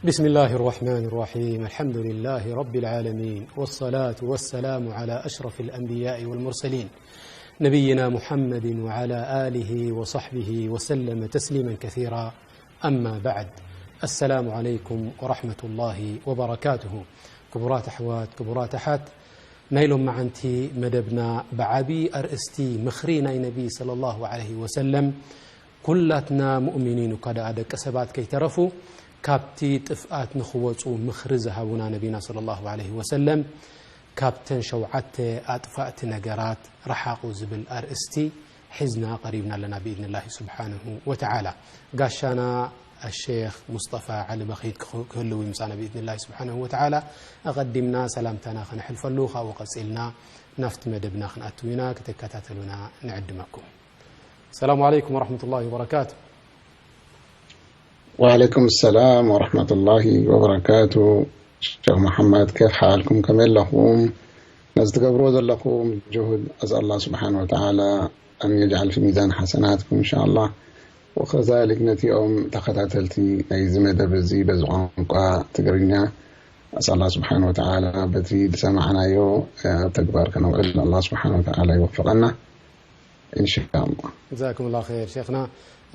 بسم الله الرحمن الرحيم. الحمد لله رب العالمين، والصلاة والسلام على أشرف الأنبياء والمرسلين، نبينا محمد وعلى آله وصحبه وسلم تسليما كثيرا. أما بعد، السلام عليكم ورحمة الله وبركاته. ክቡራት ኣሕዋት፣ ክቡራት ኣሓት፣ ናይ ሎማዓንቲ መደብና ብዓቢ ኣርእስቲ ምኽሪ ናይ ነቢ ሰለላሁ ዐለይሂ ወሰለም፣ ኩላትና ሙእሚኒን እኳ ደኣ ደቂ ሰባት ከይተረፉ ካብቲ ጥፍኣት ንኽወጹ ምኽሪ ዝሃቡና ነቢና ሰለላሁ ዐለይሂ ወሰለም፣ ካብተን ሸውዓተ ኣጥፋእቲ ነገራት ረሓቑ ዝብል ኣርእስቲ ሒዝና ቀሪብና ኣለና ብኢዝኒላሂ ስብሓንሁ ወተዓላ። ጋሻና ኣሼኽ ሙስጠፋ ዓሊ በኺት ክኽ-፣ ክህልው እዩ ምሳና ብኢዝኒላሂ ስብሓንሁ ወተዓላ። ኣቐዲምና ሰላምታና ከነሕልፈሉ፣ ካብኡ ቀጺልና ናብቲ መደብና ክንኣትው ኢና፣ ክትከታተሉና ንዕድመኩም። ሰላሙ ዓለይኩም ወረሕመቱላሂ ወበረካቱ። وعليكم السلام ورحمة الله وبركاته. شيخ محمد، كيف حالكم؟ ከመይ ኣለኹም? ነዚ ትገብርዎ ዘለኹም ጅሁድ፣ أسأل الله سبحانه وتعالى أن يجعل في ميزان حسناتكم إن شاء الله. وكذلك ነቲኦም ተኸታተልቲ ናይዚ መደብ እዚ በዚ ቋንቋ ትግርኛ፣ أسأل الله سبحانه وتعالى በቲ ዝሰማዕናዮ ኣብ ተግባር ከነውዕል الله سبحانه وتعالى يوفقنا إن شاء الله. ጀዛኩም ላሁ ኸይር ሼኽና።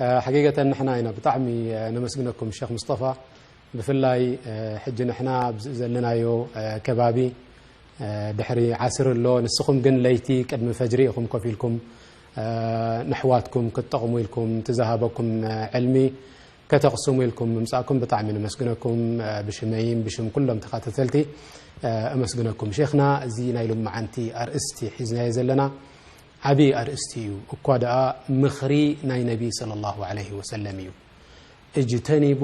እ፣ ሓቂቀተን ንሕና ኢና ብጣዕሚ፣ እ፣ ነመስግነኩም ሼኽ ሙስጠፋ። ብፍላይ፣ እ፣ ሕጂ ንሕና ኣብዚ ዘለናዮ፣ እ፣ ከባቢ፣ እ፣ ድሕሪ ዓስር ኣሎ። ንስኹም ግን ለይቲ ቅድሚ ፈጅሪ ኢኹም ኮፍ ኢልኩም፣ እ፣ ነሕዋትኩም ክትጠቕሙ ኢልኩም እቲ ዝሃበኩም፣ እ፣ ዕልሚ ከተቕስሙ ኢልኩም ምምጻእኩም ብጣዕሚ ነመስግነኩም። እ፣ ብሽመይን ብሽም ኩሎም ተኸታተልቲ፣ እ፣ እመስግነኩም። ሼኽና፣ እዚ ናይ ሎማዓንቲ ኣርእስቲ ሒዝናዮ ዘለና ዓቢ ኣርእስቲ እዩ። እኳ ደኣ ምኽሪ ናይ ነቢ ሰለላሁ ዐለይሂ ወሰለም እዩ። እጅተኒቡ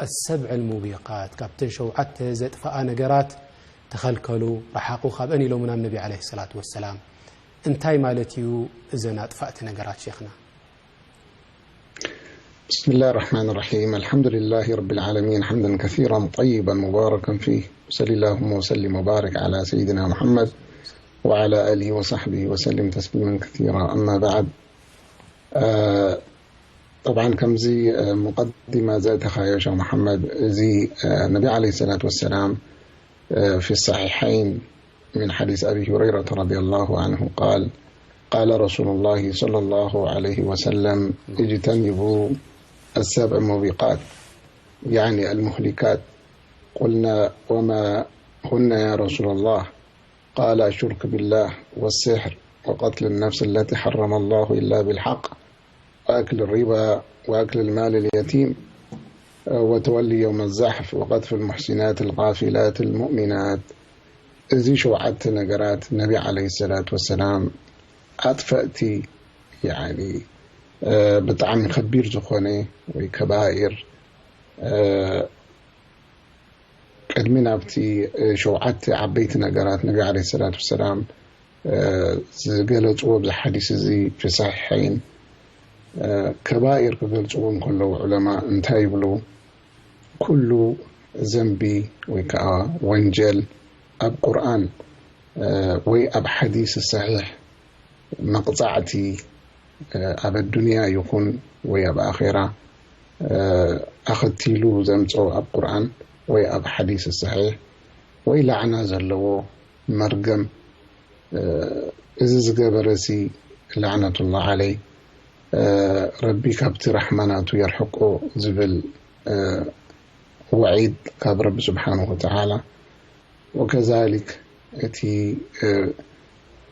ኣሰብዕ ልሙቢቃት፣ ካብተን ሸውዓተ ዘጥፍኣ ነገራት ተኸልከሉ፣ ረሓቑ ካብአን ኢሎምና ነቢ ዐለይሂ ሰላቱ ወሰላም። እንታይ ማለት እዩ እዘን ኣጥፋእቲ ነገራት ሼኽና? بسم الله الرحمن الرحيم. الحمد لله رب العالمين، حمدا كثيرا طيبا مباركا فيه. وصل اللهم وسلم وبارك على سيدنا محمد وعلى آله وصحبه وسلم تسليما كثيرا. أما بعد. آه، طبعا ከምዚ፣ آه، مقدمة ዘእተኻዮ ሸኽ መሓመድ፣ እዚ፣ آه، ነቢ عليه الصلاة والسلام، آه، في الصحيحين من حديث أبي هريرة رضي الله عنه قال: قال رسول الله صلى الله عليه وسلم: اجتنبوا السبع الموبقات، يعني المهلكات. قلنا: وما هن يا رسول الله؟ قال: الشرك بالله، والسحر، وقتل النفس التي حرم الله إلا بالحق، وأكل الربا، وأكل المال اليتيم، وتولي يوم الزحف، وقذف المحصنات الغافلات المؤمنات. እዚ ሸውዓተ ነገራት ነቢ عليه الصلاة والسلام ኣጥፈእቲ፣ ያኒ፣ እ፣ ብጣዕሚ ከቢር ዝኾነ ወይ ከባኢር፣ እ፣ ቅድሚ ናብቲ፣ እ፣ ሸውዓተ ዓበይቲ ነገራት ነቢ عليه الصلاة والسلام፣ እ፣ ዝገለጽዎ ኣብዚ ሓዲስ እዚ في الصحيحين، እ፣ ከባኢር ክገልጽዎ እንከለዉ ዑለማ እንታይ ይብሉ? ኩሉ ዘንቢ ወይ ከኣ ወንጀል ኣብ ቁርኣን፣ እ፣ ወይ ኣብ ሓዲስ ሰሒሕ መቕጻዕቲ፣ እ፣ ኣብ ኣዱንያ ይኹን ወይ ኣብ ኣኼራ፣ እ፣ ኣኸቲሉ ዘምጽኦ ኣብ ቁርኣን ወይ ኣብ ሓዲስ ሰሒሕ ወይ ላዕና ዘለዎ መርገም፣ እ፣ እዚ ዝገበረሲ ላዕነቱላህ ዓለይ፣ እ፣ ረቢ ካብቲ ራሕማ ናቱ የርሕቆ ዝብል፣ እ፣ ወዒድ ካብ ረቢ ስብሓንሁ ወተዓላ፣ ወከዛሊክ እቲ፣ እ፣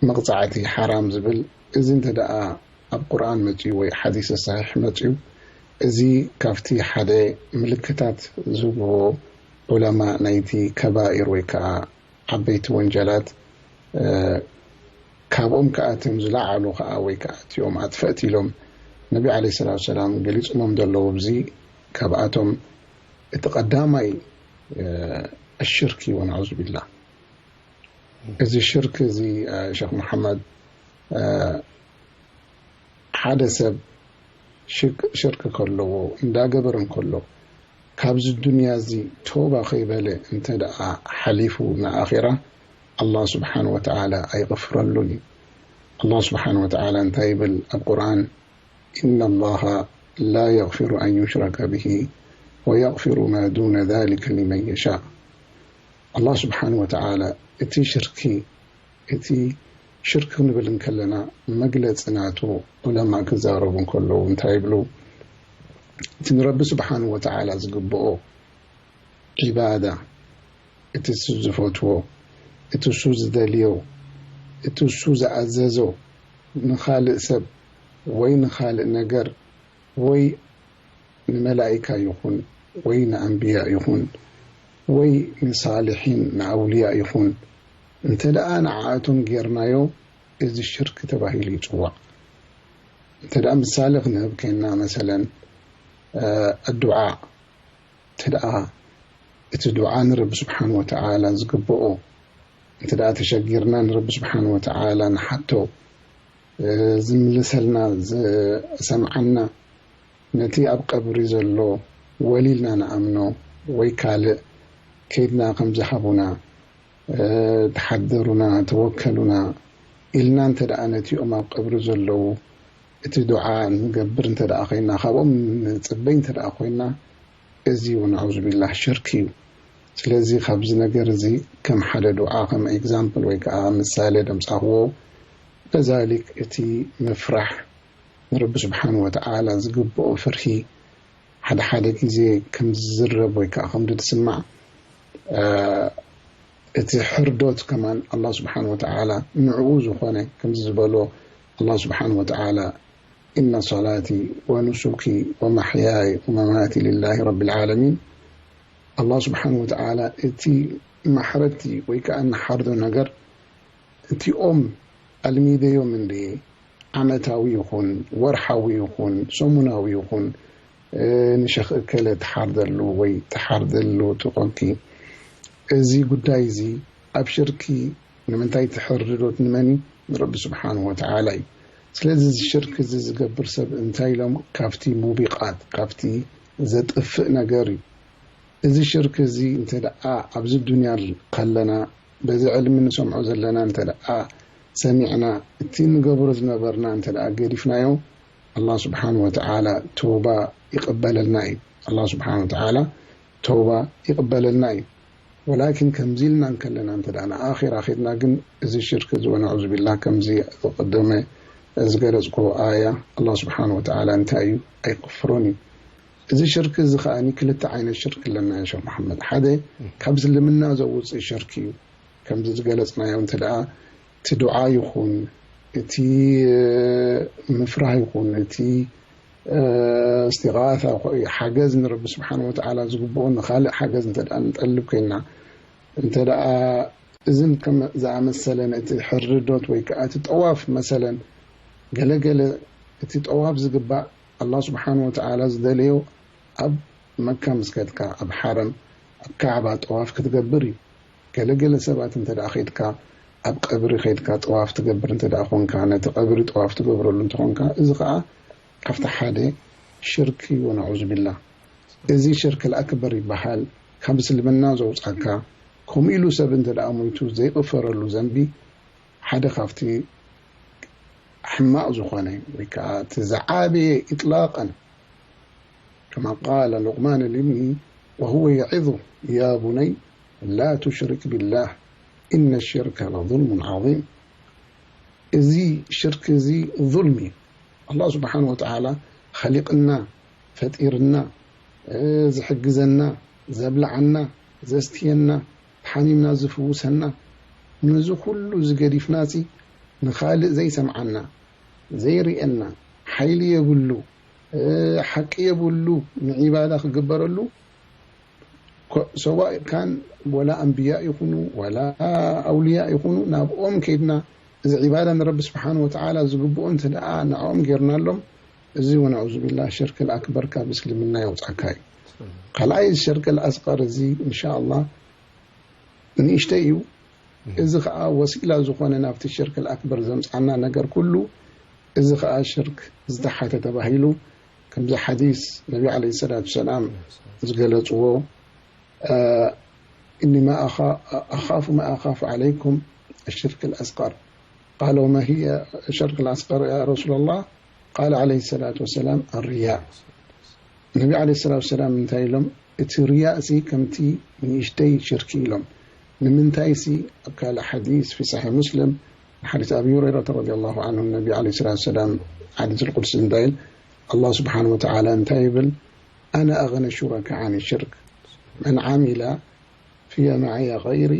መቕጻዕቲ ሓራም ዝብል፣ እዚ እንተ ደኣ ኣብ ቁርኣን መጺኡ ወይ ሓዲስ ሰሒሕ መጺኡ፣ እዚ ካብቲ ሓደ ምልክታት ዝህብዎ ዑለማ ናይቲ ከባኢር ወይ ከኣ ዓበይቲ ወንጀላት፣ እ፣ ካብኦም ከኣ እቶም ዝለዓሉ ከኣ ወይ ከኣ እቲኦም ኣጥፈእቲ ኢሎም ነቢ ዓለይሂ ሰላቱ ወሰላም ገሊጾሞም ዘለዉ፣ እዚ ካብኣቶም እቲ ቀዳማይ፣ እ፣ الشرك والعياذ بالله። እዚ ሽርክ እዚ ሸክ መሓመድ ሓደ ሰብ ሽርክ ከለዎ እንዳገበረ እንከሎ ካብዚ ዱንያ እዚ ተውባ ከይበለ እንተ ደኣ ሓሊፉ ንኣኼራ ኣላህ ስብሓን ወተዓላ ኣይቕፍረሉን እዩ። ኣላህ ስብሓን ወተዓላ እንታይ ይብል ኣብ ቁርኣን? إن الله لا يغفر أن يشرك به ويغفر ما دون ذلك لمن يشاء። ኣላህ ስብሓን ወተዓላ እቲ ሽርኪ እቲ ሽርክ ክንብል እንከለና መግለፂ ናቱ ዑለማ ክዛረቡ እንከለዉ እንታይ ይብሉ? እቲ ንረቢ ስብሓን ወተዓላ ዝግብኦ ዒባዳ እቲ እሱ ዝፈትዎ እቲ እሱ ዝደልዮ እቲ እሱ ዝኣዘዞ ንኻልእ ሰብ ወይ ንኻልእ ነገር ወይ ንመላኢካ ይኹን ወይ ንኣንብያ ይኹን ወይ ንሳልሒን ንኣውልያ ይኹን እንተ ደኣ ንዓኣቶም ጌርናዮ እዚ ሽርክ ተባሂሉ ይፅዋዕ። እንተ ደኣ ምሳሌ ክንህብ ከይና መሰለን ኣዱዓ እንተ ደኣ እቲ ዱዓ ንረቢ ስብሓን ወተዓላ ዝግብኦ እንተ ደኣ ተሸጊርና ንረቢ ስብሓን ወተዓላ ንሓቶ ዝምልሰልና ዝሰምዓና ነቲ ኣብ ቀብሪ ዘሎ ወሊልና ንኣምኖ ወይ ካልእ ከይድና ከምዝሃቡና ተሓደሩና ተወከሉና ኢልና እንተ ደኣ ነቲኦም ኣብ ቀብሪ ዘለዉ እቲ ዱዓ ንገብር እንተ ደኣ ኮይና ካብኦም ንፅበይ እንተ ደኣ ኮይና እዚ እውን ኣዑዙ ቢላህ ሽርክ እዩ። ስለዚ ካብዚ ነገር እዚ ከም ሓደ ዱዓ ከም ኤግዛምፕል ወይ ከዓ ምሳሌ ደምፃኽዎ ከዛሊክ እቲ ምፍራሕ ንረቢ ስብሓን ወተዓላ ዝግብኦ ፍርሂ ሓደ ሓደ ግዜ ከም ዝዝረብ ወይ ከዓ ከም ዝስማዕ እቲ ሕርዶት ከማን ኣላህ ስብሓን ወተዓላ ንዕኡ ዝኾነ ከምዚ ዝበሎ ኣላህ ስብሓን ወተዓላ إن صلاتي ونسكي ومحياي ومماتي لله رب العالمين ኣላህ ስብሓን ወተዓላ እቲ ማሕረድቲ ወይ ከዓ እንሓርዶ ነገር እቲኦም ኣልሚደዮም እንድየ ዓመታዊ ይኹን ወርሓዊ ይኹን ሰሙናዊ ይኹን ንሸኽ እከለ ትሓርደሉ ወይ ትሓርደሉ ትኾንኪ። እዚ ጉዳይ እዚ ኣብ ሽርኪ ንምንታይ ትሕርዶት ንመን እዩ? ንረቢ ስብሓን ወተዓላ እዩ። ስለዚ እዚ ሽርክ እዚ ዝገብር ሰብ እንታይ ኢሎም? ካብቲ ሙቢቓት ካብቲ ዘጥፍእ ነገር እዩ። እዚ ሽርክ እዚ እንተ ደኣ ኣብዚ ዱንያ ከለና በዚ ዕልሚ ንሰምዖ ዘለና እንተ ደኣ ሰሚዕና እቲ ንገብሮ ዝነበርና እንተ ደኣ ገዲፍናዮ ኣላህ ስብሓን ወተዓላ ተውባ ይቕበለልና እዩ። ኣላህ ስብሓን ወተዓላ ተውባ ይቕበለልና እዩ። ወላኪን ከምዚ ኢልና እንከለና እንተ ደኣ ንኣኺራ ኸድና ግን እዚ ሽርክ እዚ ወነዑዙ ቢላህ ከምዚ ዝቐደመ ዝገለጽኩዎ ኣያ ኣላህ ስብሓን ወተዓላ እንታይ እዩ ኣይክፍሮን እዩ። እዚ ሽርክ እዚ ከኣ ክልተ ዓይነት ሽርክ ኣለና ያ ሸኽ መሓመድ። ሓደ ካብ እስልምና ዘውፅእ ሽርክ እዩ። ከምዚ ዝገለፅናዮ እንተ ደኣ እቲ ዱዓ ይኹን እቲ ምፍራህ ይኹን እቲ እስቲቓታ ሓገዝ ንረቢ ስብሓን ወተዓላ ዝግብኦ ንኻልእ ሓገዝ እንተ ደኣ ንጠልብ ኮይና እንተ ደኣ እዝን ከም ዝኣመሰለ ነቲ ሕርዶት ወይ ከዓ እቲ ጠዋፍ መሰለን ገለገለ እቲ ጠዋፍ ዝግባእ ኣላህ ስብሓን ወተዓላ ዝደለዮ ኣብ መካ ምስ ከድካ ኣብ ሓረም ኣብ ካዕባ ጠዋፍ ክትገብር እዩ። ገለገለ ሰባት እንተ ደኣ ከድካ ኣብ ቀብሪ ከድካ ጠዋፍ ትገብር እንተ ደኣ ኮንካ ነቲ ቀብሪ ጠዋፍ ትገብረሉ እንተኾንካ እዚ ከዓ ካብቲ ሓደ ሽርክ እዩ ወነዑዙ ቢላህ። እዚ ሽርክ ልኣክበር ይበሃል ካብ እስልምና ዘውፃካ። ከምኡ ኢሉ ሰብ እንተ ደኣ ሞይቱ ዘይቕፈረሉ ዘንቢ ሓደ ካብቲ ሕማቕ ዝኾነ ወይ ከዓ እቲ ዝዓበየ ኢጥላቀን ከማ ቃለ ሉቅማን ልብኒ ወሁወ የዒዙ ያ ቡነይ ላ ቱሽሪክ ቢላህ ኢነ ሽርከ ለظልሙን ዓظም። እዚ ሽርክ እዚ ظልም እዩ። ኣላህ ስብሓን ወተዓላ ኸሊቕና ፈጢርና ዝሕግዘና ዘብልዓና ዘስትየና ተሓሚምና ዝፍውሰና ነዚ ኩሉ ዝገዲፍናሲ ንኻልእ ዘይሰምዓና ዘይርእየና ሓይሊ የብሉ ሓቂ የብሉ ንዒባዳ ክግበረሉ ሰዋእ ካን ወላ ኣንብያ ይኹኑ ወላ ኣውልያ ይኹኑ ናብኦም ከይድና እዚ ዒባዳ ንረቢ ስብሓን ወተዓላ ዝግብኦ እንተ ደኣ ንዕኦም ጌርናሎም እዚ ወነዑዙ ቢላህ ሽርክ ልኣክበር ካብ እስልምና የውፃካ እዩ። ካልኣይ እዚ ሽርክ ልኣስቀር እዚ እንሻ ኣላህ ንእሽተይ እዩ። እዚ ከዓ ወሲላ ዝኾነ ናብቲ ሽርክ ኣክበር ዘምፃና ነገር ኩሉ፣ እዚ ከዓ ሽርክ ዝተሓተ ተባሂሉ። ከምዚ ሓዲስ ነቢ ዓለይሂ ሰላቱ ሰላም ዝገለፅዎ፣ እኒ ኣኻፉ ማ ኣኻፉ ዓለይኩም ሽርክ ኣስቀር። ቃለ ወማ ሂየ ሽርክ ኣስቀር ያ ረሱላላህ? ቃለ ዓለይሂ ሰላቱ ወሰላም ኣርያ። ነቢ ዓለይሂ ሰላቱ ወሰላም እንታይ ኢሎም? እቲ ርያእ ሲ ከምቲ ንእሽተይ ሽርኪ ኢሎም። ንምንታይ ሲ ኣብ ካልእ ሓዲስ ፊ ሰሒሕ ሙስሊም ሓዲስ ኣቢ ሁረይረተ ረዲየላሁ ዓንሁ ነቢ ዓለይሂ ሰላቱ ወሰላም ሓዲስ ልቁድሲ እንታይ ኢል? ኣላህ ስብሓን ወተዓላ እንታይ ይብል? ኣነ ኣግነ ሹረካ ዓን ሽርክ መን ዓሚላ ፊየ መዓያ ገይሪ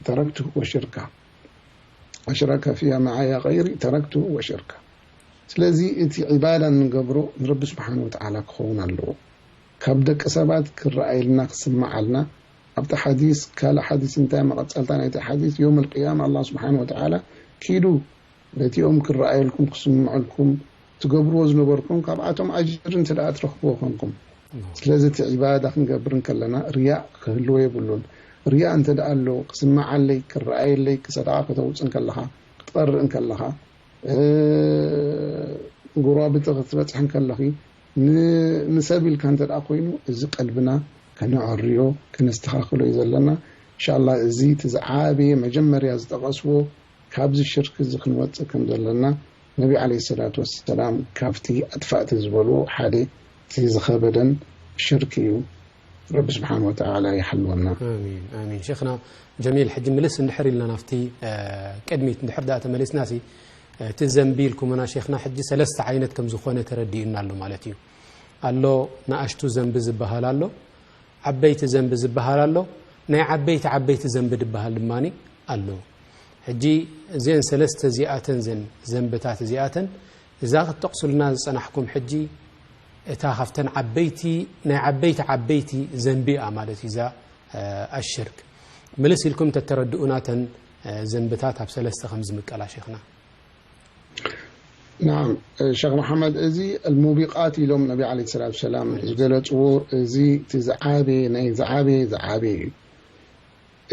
ተረክቱ ወሽርካ ኣሽረከ ፊያ መዓያ ገይሪ ተረክቱ ወሽርካ። ስለዚ እቲ ዒባዳ እንገብሮ ንረቢ ስብሓን ወተዓላ ክኸውን ኣለዎ። ካብ ደቂ ሰባት ክረኣየልና ክስምዓልና ኣብቲ ሓዲስ ካልእ ሓዲስ እንታይ መቐጸልታ ናይቲ ሓዲስ ዮም ልቅያማ ኣላ ስብሓን ወተዓላ ኪዱ ነቲኦም ክረኣየልኩም ክስምዐልኩም ትገብርዎ ዝነበርኩም ካብኣቶም ኣጅር እንተ ደኣ ትረኽብዎ ኮንኩም። ስለዚ እቲ ዒባዳ ክንገብር እንከለና ርያእ ክህልዎ የብሉን። ርያእ እንተ ደኣ ኣሎ ክስምዓለይ ክረኣየለይ ክሰደቃ ከተውፅእ እንከለኻ ክትቐርእ እንከለኻ ጎረባብቲ ክትበፅሕ እንከለኺ ንሰብ ኢልካ እንተ ደኣ ኮይኑ እዚ ቀልብና ከነዕርዮ ከነስተኻኽሎ እዩ ዘለና። እንሻላ እዚ እቲ ዝዓበየ መጀመርያ ዝጠቐስዎ ካብዚ ሽርክ እዚ ክንወፅእ ከም ዘለና ነቢ ዓለይሂ ሰላቱ ወሰላም ካብቲ ኣጥፋእቲ ዝበልዎ ሓደ እቲ ዝኸበደን ሽርክ እዩ። ረቢ ስብሓን ወተዓላ ይሓልወና። ኣሚን ኣሚን። ሸይኽና ጀሚል፣ ሕጂ ምልስ እንድሕር ኢልና ናብቲ ቅድሚት እንድሕር ደኣ ተመሊስና ሲ እቲ ዘንቢ ኢልኩምና ሸይኽና ሕጂ ሰለስተ ዓይነት ከም ዝኾነ ተረዲኡና ኣሎ ማለት እዩ። ኣሎ ንኣሽቱ ዘንቢ ዝበሃል ኣሎ፣ ዓበይቲ ዘንቢ ዝበሃል ኣሎ፣ ናይ ዓበይቲ ዓበይቲ ዘንቢ ዝበሃል ድማ ኣሎ። ሕጂ እዘን ሰለስተ እዚኣተን ዘን ዘንብታት እዚኣተን እዛ ክትጠቕሱልና ዝጸናሕኩም ሕጂ እታ ካብተን ዓበይቲ ናይ ዓበይቲ ዓበይቲ ዘንቢ እያ ማለት እዩ እዛ ኣሽርክ። ምልስ ኢልኩም ተተረድኡና እተን ዘንብታት ኣብ ሰለስተ ከም ዝምቀላ ሸይኽና። ናዓም ሸኽ መሓመድ፣ እዚ ኣልሙቢቓት ኢሎም ነቢ ዓለይሂ ሰላቱ ሰላም ዝገለፅዎ እዚ እቲ ዝዓበየ ናይ ዝዓበየ ዝዓበየ እዩ።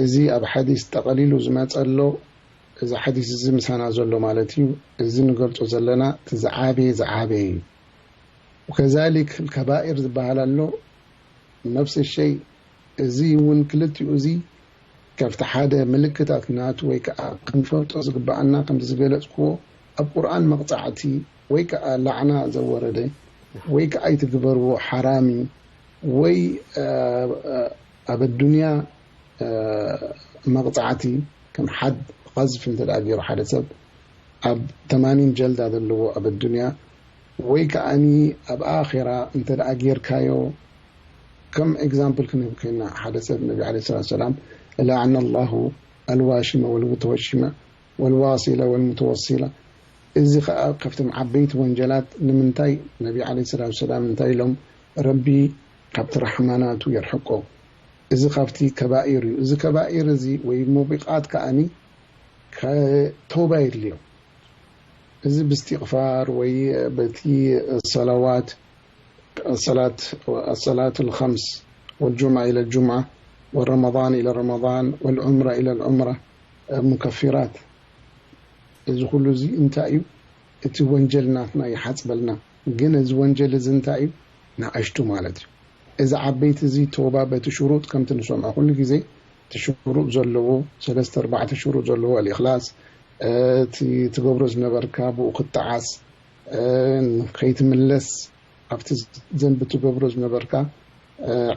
እዚ ኣብ ሓዲስ ጠቐሊሉ ዝመፀ ኣሎ። እዚ ሓዲስ እዚ ምሳና ዘሎ ማለት እዩ። እዚ ንገልፆ ዘለና እቲ ዝዓበየ ዝዓበየ እዩ። ወከዛሊክ ከባኢር ዝበሃል ኣሎ። ነፍሲ ሸይ እዚ እውን ክልቲኡ እዚ ካብቲ ሓደ ምልክታት ናቱ ወይ ከዓ ክንፈልጦ ዝግበኣና ከምቲ ዝገለፅክዎ ኣብ ቁርኣን መቕፃዕቲ ወይ ከዓ ላዕና ዘወረደ ወይ ከዓ ኣይትግበርዎ ሓራሚ ወይ ኣብ ኣዱንያ መቕፃዕቲ ከም ሓድ ቐዝፍ እንተ ደኣ ገይሩ ሓደ ሰብ ኣብ ተማኒን ጀልዳ ዘለዎ ኣብ ኣዱንያ ወይ ከዓኒ ኣብ ኣኼራ እንተ ደኣ ጌርካዮ ከም ኤግዛምፕል ክንህብ ኮይና ሓደ ሰብ ነቢ ዓለይሂ ሰላቱ ሰላም ለዐነ ላሁ ኣልዋሽመ ወልሙተወሽመ ወልዋሲለ ወልሙተወሲላ እዚ ኸዓ ካብቶም ዓበይቲ ወንጀላት ንምንታይ ነቢ ዓለይሂ ሰላቱ ሰላም እንታይ ኢሎም ረቢ ካብቲ ራሕማ ናቱ የርሕቆ እዚ ካብቲ ከባኢር እዩ እዚ ከባኢር እዚ ወይ ሙቢቃት ከዓኒ ተውባ የድልዮ እዚ ብእስትቕፋር ወይ በቲ ሰላዋት ሰላት ኣሰላት الخمس والجمعة إلى الجمعة والرمضان إلى رمضان والعمرة إلى العمرة مكفرات እዚ ኩሉ እዚ እንታይ እዩ እቲ ወንጀል ናትና ይሓፅበልና ግን እዚ ወንጀል እዚ እንታይ እዩ ንኣሽቱ ማለት እዩ እዚ ዓበይቲ እዚ ተውባ በቲ ሽሩጥ ከምቲ ንሰምዖ ኩሉ ግዜ እቲ ሽሩጥ ዘለዎ ሰለስተ ኣርባዕተ ሽሩጥ ዘለዎ ኣልእክላስ እቲ ትገብሮ ዝነበርካ ብኡ ክትጠዓስ ከይትምለስ ኣብቲ ዘንቢ ትገብሮ ዝነበርካ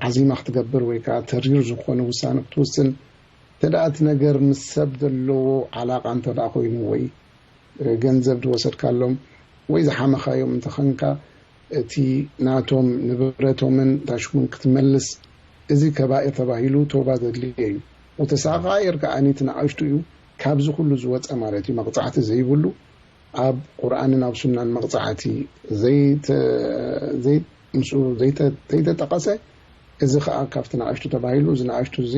ዓዚማ ክትገብር ወይ ከዓ ተሪር ዝኾነ ውሳነ ክትውስን እንተ ደኣ እቲ ነገር ምስ ሰብ ዘለዎ ዓላቃ እንተ ደኣ ኮይኑ ወይ ገንዘብ ዝወሰድካሎም ወይ ዝሓመኻዮም እንተኸንካ እቲ ናቶም ንብረቶምን ታሽሙን ክትመልስ እዚ ከባኤር ተባሂሉ ተውባ ዘድልዮ እዩ። እቲ ሰጋኢር ከኣ እቲ ንኣሽቱ እዩ፣ ካብዚ ኩሉ ዝወጸ ማለት እዩ፣ መቕጻዕቲ ዘይብሉ ኣብ ቁርኣንን ኣብ ሱናን መቕጻዕቲ ዘይተ- ዘይ- ምስኡ ዘይተ- ዘይተጠቐሰ እዚ ከኣ ካብቲ ንኣሽቱ ተባሂሉ እዚ ንኣሽቱ እዚ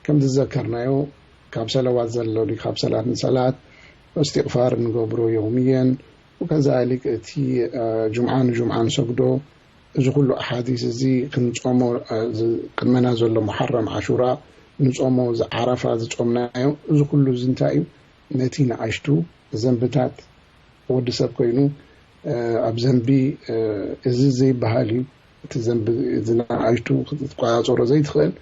ከምዚ ዝዘከርናዮ ካብ ሰለዋት ዘሎ ድዩ ካብ ሰላት ንሰላት እስትቕፋር ንገብሮ የውምየን ወከዛሊክ እቲ ጁምዓ ንጁምዓ ንሰግዶ እዚ ኩሉ ኣሓዲስ እዚ ክንጾሞ ቅድመና ዘሎ ሙሓረም ዓሹራ ንጾሞ፣ እዚ ዓረፋ ዝጾምናዮ፣ እዚ ኩሉ እዚ እንታይ እዩ? ነቲ ንኣሽቱ ዘንብታት፣ ወዲ ሰብ ኮይኑ፣ እ፣ ኣብ ዘንቢ፣ እ፣ እዚ ዘይበሃል እዩ። እቲ ዘንቢ፣ እዚ ንኣሽቱ ክትቆጻጸሮ ዘይትኽእል፣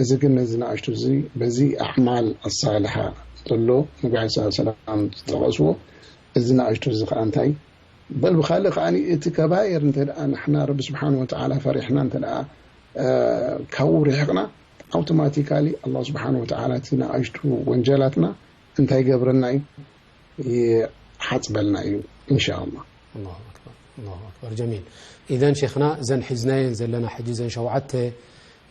እዚ ግን ነዚ ንኣሽቱ እዚ በዚ ኣዕማል ኣሳልሓ ዘሎ፣ ነቢ ዓለይሂ ሰላቱ ወሰላም ዝጠቐስዎ፣ እዚ ንኣሽቱ እዚ ከኣ እንታይ? በል ብኻልእ ከኣ እቲ ከባይር እንተ ደኣ ንሕና ረቢ ስብሓን ወተዓላ ፈሪሕና እንተ ደኣ፣ እ፣ ካብኡ ርሒቕና፣ ኣውቶማቲካሊ ኣላህ ስብሓን ወተዓላ እቲ ንኣሽቱ ወንጀላትና እንታይ ይገብረና እዩ? ይሓጽበልና እዩ፣ ኢንሻ ኣላህ። ኣላሁ ኣክበር፣ ኣላሁ ኣክበር። ጀሚል። ኢዘን ሼኽና፣ እዘን ሒዝናየን ዘለና ሕጂ፣ እዘን ሸውዓተ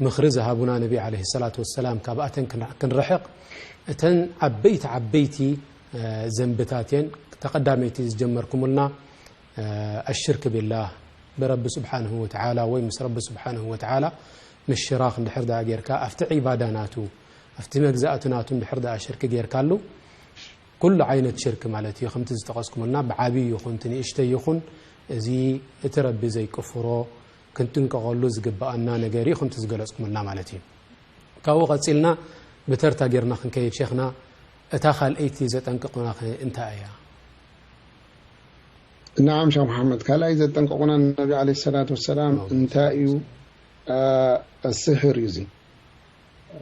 ምኽሪ ዝሃቡና ነቢ ዓለይሂ ሰላቱ ወሰላም፣ ካብኣተን ክን-፣ ክንርሕቕ፣ እተን ዓበይቲ፣ ዓበይቲ፣ እ፣ ዘንብታት እየን። ተቐዳመይቲ ዝጀመርኩምልና፣ እ፣ ኣሽርክ ቢላህ፣ ብረቢ ስብሓንሁ ወተዓላ ወይ ምስ ረቢ ስብሓንሁ ወተዓላ ምሽራኽ እንድሕር ደኣ ጌርካ፣ ኣብቲ ዒባዳ ናቱ፣ ኣብቲ መግዛእቲ ናቱ እንድሕር ደኣ ሽርክ ጌርካሉ፣ ኩሉ ዓይነት ሽርክ ማለት እዩ። ከምቲ ዝጠቐስኩምልና፣ ብዓብዪ ይኹን እቲ ንእሽተይ ይኹን፣ እዚ እቲ ረቢ ዘይቅፍሮ፣ ክንጥንቀቐሉ ዝግብኣና ነገር እዩ፣ ከምቲ ዝገለጽኩምልና ማለት እዩ። ካብኡ ቀጺልና ብተርታ ጌርና ክንከይድ፣ ሼኽና፣ እታ ካልኣይቲ ዘጠንቅቑናኸ እንታይ እያ? ነዓም፣ ሻህ መሓመድ፣ ካልኣይ ዘጠንቀቑና ነቢ ዓለይሂ ሰላቱ ወሰላም እንታይ እዩ? አ፣ ስሕር እዩ እዚ።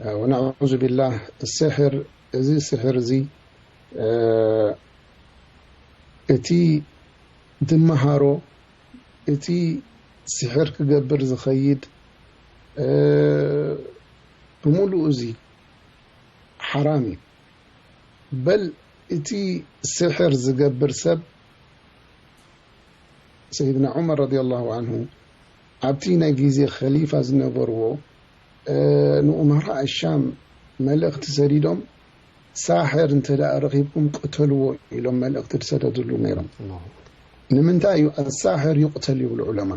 አ፣ ወነዑዙ ቢላህ፣ ስሕር፣ እዚ ስሕር እዚ፣ አ፣ እቲ ትመሃሮ፣ እቲ ስሕር ክገብር ዝኸይድ፣ እ፣ ብምሉኡ እዚ ሓራም እዩ። በል እቲ ስሕር ዝገብር ሰብ፣ ሰይድና ዑመር ረዲየላሁ ዐንሁ ኣብቲ ናይ ግዜ ኸሊፋ ዝነበርዎ፣ እ፣ ንኡመራእ ሻም መልእኽቲ ሰዲዶም፣ ሳሕር እንተ ደኣ ረኺብኩም ቅተልዎ ኢሎም መልእኽቲ ዝሰደድሉ ነይሮም። ኣላሁ ኣክበር። ንምንታይ እዩ ኣሳሕር ይቕተል ይብሉ ዑለማ?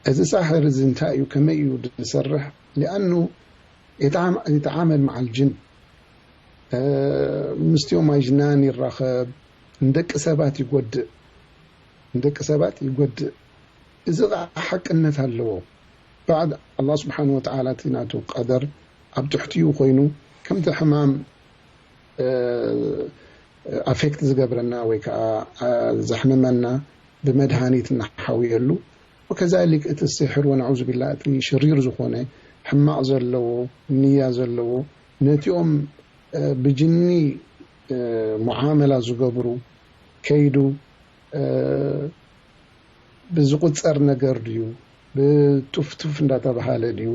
እዚ ሳሕር እዚ እንታይ እዩ? ከመይ እዩ ዝሰርሕ? ሊኣኑ የተዓም-፣ የተዓመል መዓል ጅን፣ እ፣ ምስቲኦም ኣጅናን ይራኸብ፣ ንደቂ ሰባት ይጎድእ፣ ንደቂ ሰባት ይጎድእ። እዚ ኸዓ ሓቅነት ኣለዎ። ባዕድ ኣላህ ስብሓን ወተዓላ እቲ ናቱ ቀደር ኣብ ትሕቲኡ ኮይኑ፣ ከምቲ ሕማም፣ እ፣ ኣፌክት ዝገብረና ወይ ከዓ፣ እ፣ ዘሕምመና ብመድሃኒት እናሓውየሉ፣ ወከዛሊክ እቲ ስሕር ወነዑዙ ቢላ፣ እቲ ሽሪር ዝኾነ ሕማቕ ዘለዎ፣ ንያ ዘለዎ፣ ነቲኦም፣ እ፣ ብጅኒ፣ እ፣ ሙዓመላ ዝገብሩ ከይዱ፣ እ፣ ብዝቑጸር ነገር ድዩ? ብቱፍቱፍ እንዳተባሃለ ድዩ?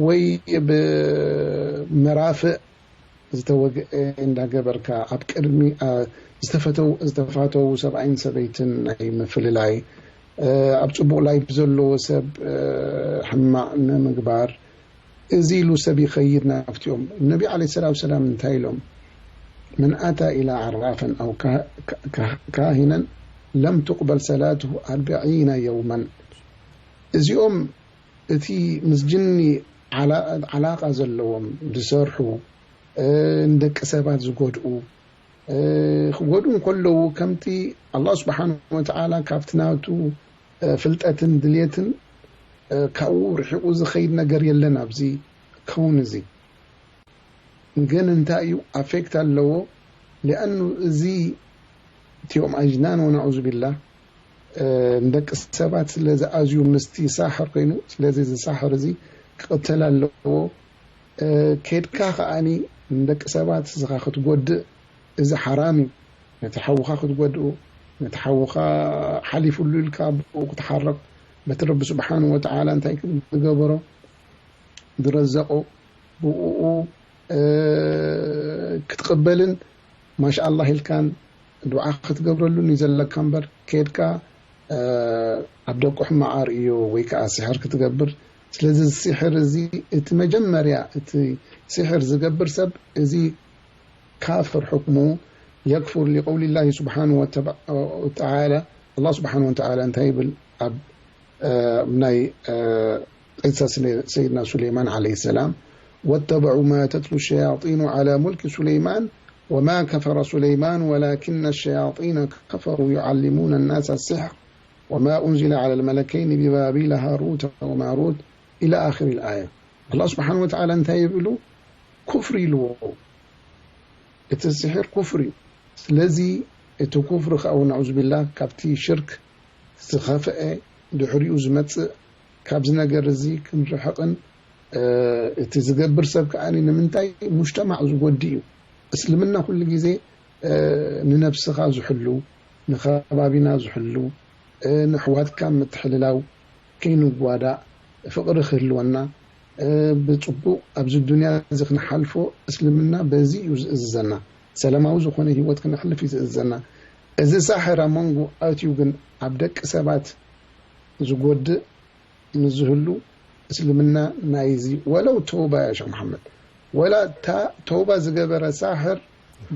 ወይ ብመራፍእ ዝተወግአ እንዳገበርካ ኣብ ቅድሚ፣ አ፣ ዝተፈተው-፣ ዝተፋተው ሰብኣይን ሰበይትን ናይ ምፍልላይ፣ እ፣ ኣብ ጽቡቕ ላይፍ ዘለዎ ሰብ፣ እ፣ ሕማቕ ንምግባር፣ እዚ ኢሉ ሰብ ይኸይድ ናብቲኦም። ነቢ ዓለይሂ ሰላቱ ወሰላም እንታይ ኢሎም? "መን ኣታ ኢላ ዓራፈን ኣው ካ-፣ ካ-፣ ካ-፣ ካሂነን ለም ትቅበል ሰላትሁ ኣርበዒነ የውመን።" እዚኦም እቲ ምስ ጅኒ ዓላ-፣ ዓላቃ ዘለዎም ዝሰርሑ፣ እ፣ ንደቂ ሰባት ዝጎድኡ፣ እ፣ ክጎድኡ እንከለዉ፣ ከምቲ ኣላህ ስብሓን ወተዓላ ካብቲ ናቱ፣ እ፣ ፍልጠትን ድልየትን፣ እ፣ ካብኡ ርሒቑ ዝኸይድ ነገር የለን ኣብዚ ከውን እዚ። ግን እንታይ እዩ ኣፌክት ኣለዎ? ሊኣኑ እዚ እቲኦም ኣጅናን ወነዑዙ ቢላህ፣ እ፣ ንደቂ ሰባት ስለ ዝኣዝዩ ምስቲ ሳሕር ኮይኑ፣ ስለዚ እዚ ሳሕር እዚ ክቕተል ኣለዎ። እ፣ ኬድካ ከኣኒ ንደቂ ሰባት እስኻ ክትጎድእ፣ እዚ ሓራም እዩ። ነቲ ሓውኻ ክትጎድኡ፣ ነቲ ሓውኻ ሓሊፉሉ ኢልካ ብኡ ክትሓርቕ፣ በቲ ረቢ ስብሓን ወተዓላ እንታይ ዝገበሮ፣ ዝረዘቆ፣ ብኡ፣ እ፣ ክትቕበልን ማሻኣላህ ኢልካን ዱዓ ክትገብረሉን እዩ ዘለካ እምበር፣ ኬድካ፣ እ፣ ኣብ ደቁ ሕማቕ ኣርእዮ ወይ ከዓ ስሕር ክትገብር። ስለዚ እዚ ስሕር እዚ፣ እቲ መጀመርያ እቲ ስሕር ዝገብር ሰብ፣ እዚ ካፍር ሕክሙ የክፉር ሊቀውሊ ላሂ ስብሓን ወተባ-፣ ወተዓላ። ኣላህ ስብሓን ወተዓላ እንታይ ይብል ኣብ፣ እ፣ ናይ፣ እ፣ ቂሳ ስለ-፣ ሰይድና ሱለይማን ዓለይሂ ሰላም፣ "ወተበዑ ማ ተትሉ ሸያጢኑ ዓላ ሙልኪ ሱለይማን ወማ ከፈረ ሱለይማን ወላኪነ ሸያጢነ ከፈሩ ዩዓሊሙነ ናስ ኣስሕር ወማ ኡንዚለ ዓላ ልመለከይኒ ቢባቢለ ሃሩተ ወማሩት" ኢላ ኣኺር ልኣያ። ኣላህ ስብሓን ወተዓላ እንታይ ይብሉ? ኩፍሪ ኢልዎ። እቲ ስሕር ኩፍሪ እዩ። ስለዚ እቲ ኩፍሪ ከኣ፣ ወነዑዙ ቢላህ፣ ካብቲ ሽርክ ዝኸፍአ ድሕሪኡ ዝመጽእ፣ ካብዚ ነገር እዚ ክንርሕቕን፣ እ፣ እቲ ዝገብር ሰብ ከኣ ንምንታይ፣ ሙጅተማዕ ዝጎድእ እዩ። እስልምና ኩሉ ግዜ፣ እ፣ ንነብስኻ ዝሕሉ፣ ንኸባቢና ዝሕሉ፣ እ፣ ንኣሕዋትካ ምትሕልላው፣ ከይንጓዳእ፣ ፍቕሪ ክህልወና፣ እ፣ ብጽቡቕ ኣብዚ ዱንያ እዚ ክንሓልፎ፣ እስልምና በዚ እዩ ዝእዝዘና። ሰላማዊ ዝኾነ ህይወት ክነሕልፍ እዩ ዝእዝዘና። እዚ ሳሕር ኣብ መንጎ ኣትዩ ግን ኣብ ደቂ ሰባት ዝጎድእ ምስ ዝህሉ፣ እስልምና ናይዚ ወለው ተውባ፣ ያ ሸኽ መሓመድ፣ ወላ እታ ተውባ ዝገበረ ሳሕር፣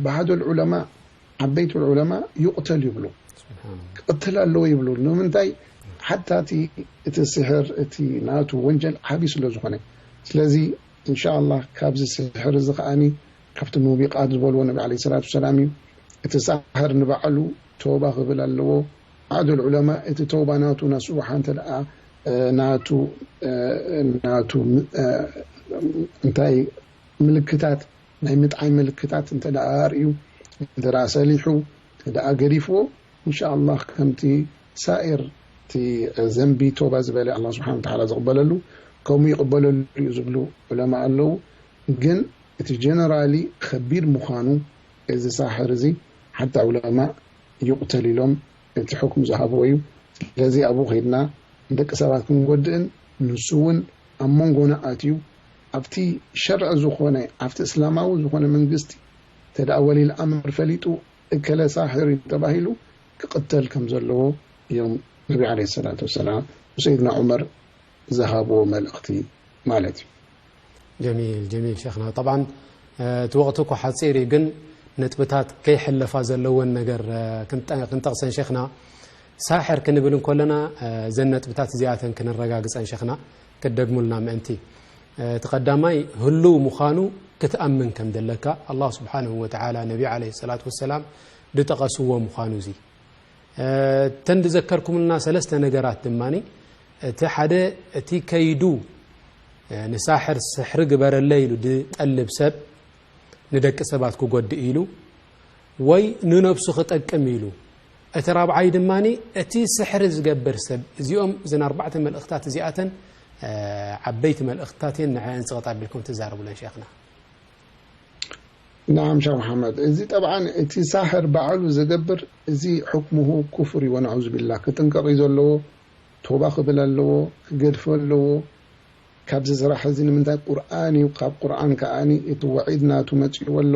ባዕዶል ዑለማ፣ ዓበይቱ ዑለማ ይቕተል ይብሉ። ስብሓን። ክቕተል ኣለዎ ይብሉ። ንምንታይ? ሓታ እቲ፣ እቲ ስሕር፣ እቲ ናቱ ወንጀል ዓብዪ ስለ ዝኾነ። ስለዚ እንሻ ኣላህ ካብዚ ስሕር እዚ ከኣኒ ካብቲ ሙቢቓት ዝበልዎ ነቢ ዓለይሂ ሰላቱ ወሰላም እዩ። እቲ ሳሕር ንባዕሉ ተውባ ክብል ኣለዎ። ባዕዶል ዑለማ እቲ ተውባ ናቱ ናሱብሓ እንተ ደኣ፣ እ፣ ናቱ፣ እ፣ ናቱ፣ እ፣ እንታይ ምልክታት፣ ናይ ምጥዓይ ምልክታት እንተ ደኣ ኣርእዩ፣ እንተ ደኣ ሰሊሑ፣ እንተ ደኣ ገዲፍዎ፣ እንሻ ኣላህ ከምቲ ሳኢር እቲ ዘንቢ ተውባ ዝበለ ኣላህ ስብሓን ወተዓላ ዝቕበለሉ፣ ከምኡ ይቕበለሉ እዩ ዝብሉ ዑለማ ኣለዉ። ግን እቲ ጀነራሊ ከቢድ ምዃኑ፣ እዚ ሳሕር እዚ ሓታ ዑለማ ይቕተል ኢሎም እቲ ሕክም ዝሃብዎ እዩ። ስለዚ ኣብኡ ከይድና ንደቂ ሰባት ክንጎድእን ንሱ እውን ኣብ መንጎና ኣትዩ ኣብቲ ሸርዒ ዝኾነ ኣብቲ እስላማዊ ዝኾነ መንግስቲ እንተ ደኣ ወሊል ኣምር ፈሊጡ እከለ ሳሕር እዩ ተባሂሉ ክቕተል ከም ዘለዎ እዮም ነቢ ዓለይሂ ሰላቱ ወሰላም ንሰይድና ዑመር ዝሃብዎ መልእኽቲ ማለት እዩ። ጀሚል፣ ጀሚል ሸኽና። ጠብዓን፣ እ፣ እቲ ወቕቲ እኮ ሓጺር እዩ፣ ግን ነጥብታት ከይሕለፋ ዘለወን ነገር፣ እ፣ ክንጠ-፣ ክንጠቕሰን ሸኽና፣ ሳሕር ክንብል እንከለና፣ እ፣ እዘን ነጥብታት እዚኣተን ክንረጋግጸን ሸኽና፣ ክትደግሙልና ምእንቲ። እ፣ እቲ ቀዳማይ ህሉው ምዃኑ ክትኣምን ከም ዘለካ፣ ኣላህ ስብሓንሁ ወተዓላ ነቢ ዓለይሂ ሰላቱ ወሰላም ዝጠቐስዎ ምዃኑ እዚ። እ፣ እተን ዝዘከርኩምልና ሰለስተ ነገራት ድማ፣ እቲ ሓደ፣ እቲ ከይዱ፣ እ፣ ንሳሕር ስሕሪ ግበረለይ ኢሉ ዝጠልብ ሰብ፣ ንደቂ ሰባት ክጎድእ ኢሉ፣ ወይ ንነብሱ ክጠቅም ኢሉ። እቲ ራብዓይ ድማ፣ እቲ ስሕሪ ዝገብር ሰብ። እዚኦም፣ እዘን ኣርባዕተ መልእኽታት እዚኣተን፣ እ፣ ዓበይቲ መልእኽትታት እየን፣ ንዐአን ጽቕጥ ኣቢልኩም ትዛረቡለን ሸይኽና። ናዓም ሸኽ መሓመድ፣ እዚ ጠብዓን እቲ ሳሕር ባዕሉ ዝገብር፣ እዚ ሕክሙሁ ኩፍር እዩ፣ ወነዑዙ ቢላህ። ክጥንቀቕ እዩ ዘለዎ፣ ቶባ ክብል ኣለዎ፣ ክገድፎ ኣለዎ ካብዚ ስራሕ እዚ። ንምንታይ? ቁርኣን እዩ፣ ካብ ቁርኣን ከኣኒ እቲ ወዒድ ናቱ መጺእዎ ኣሎ።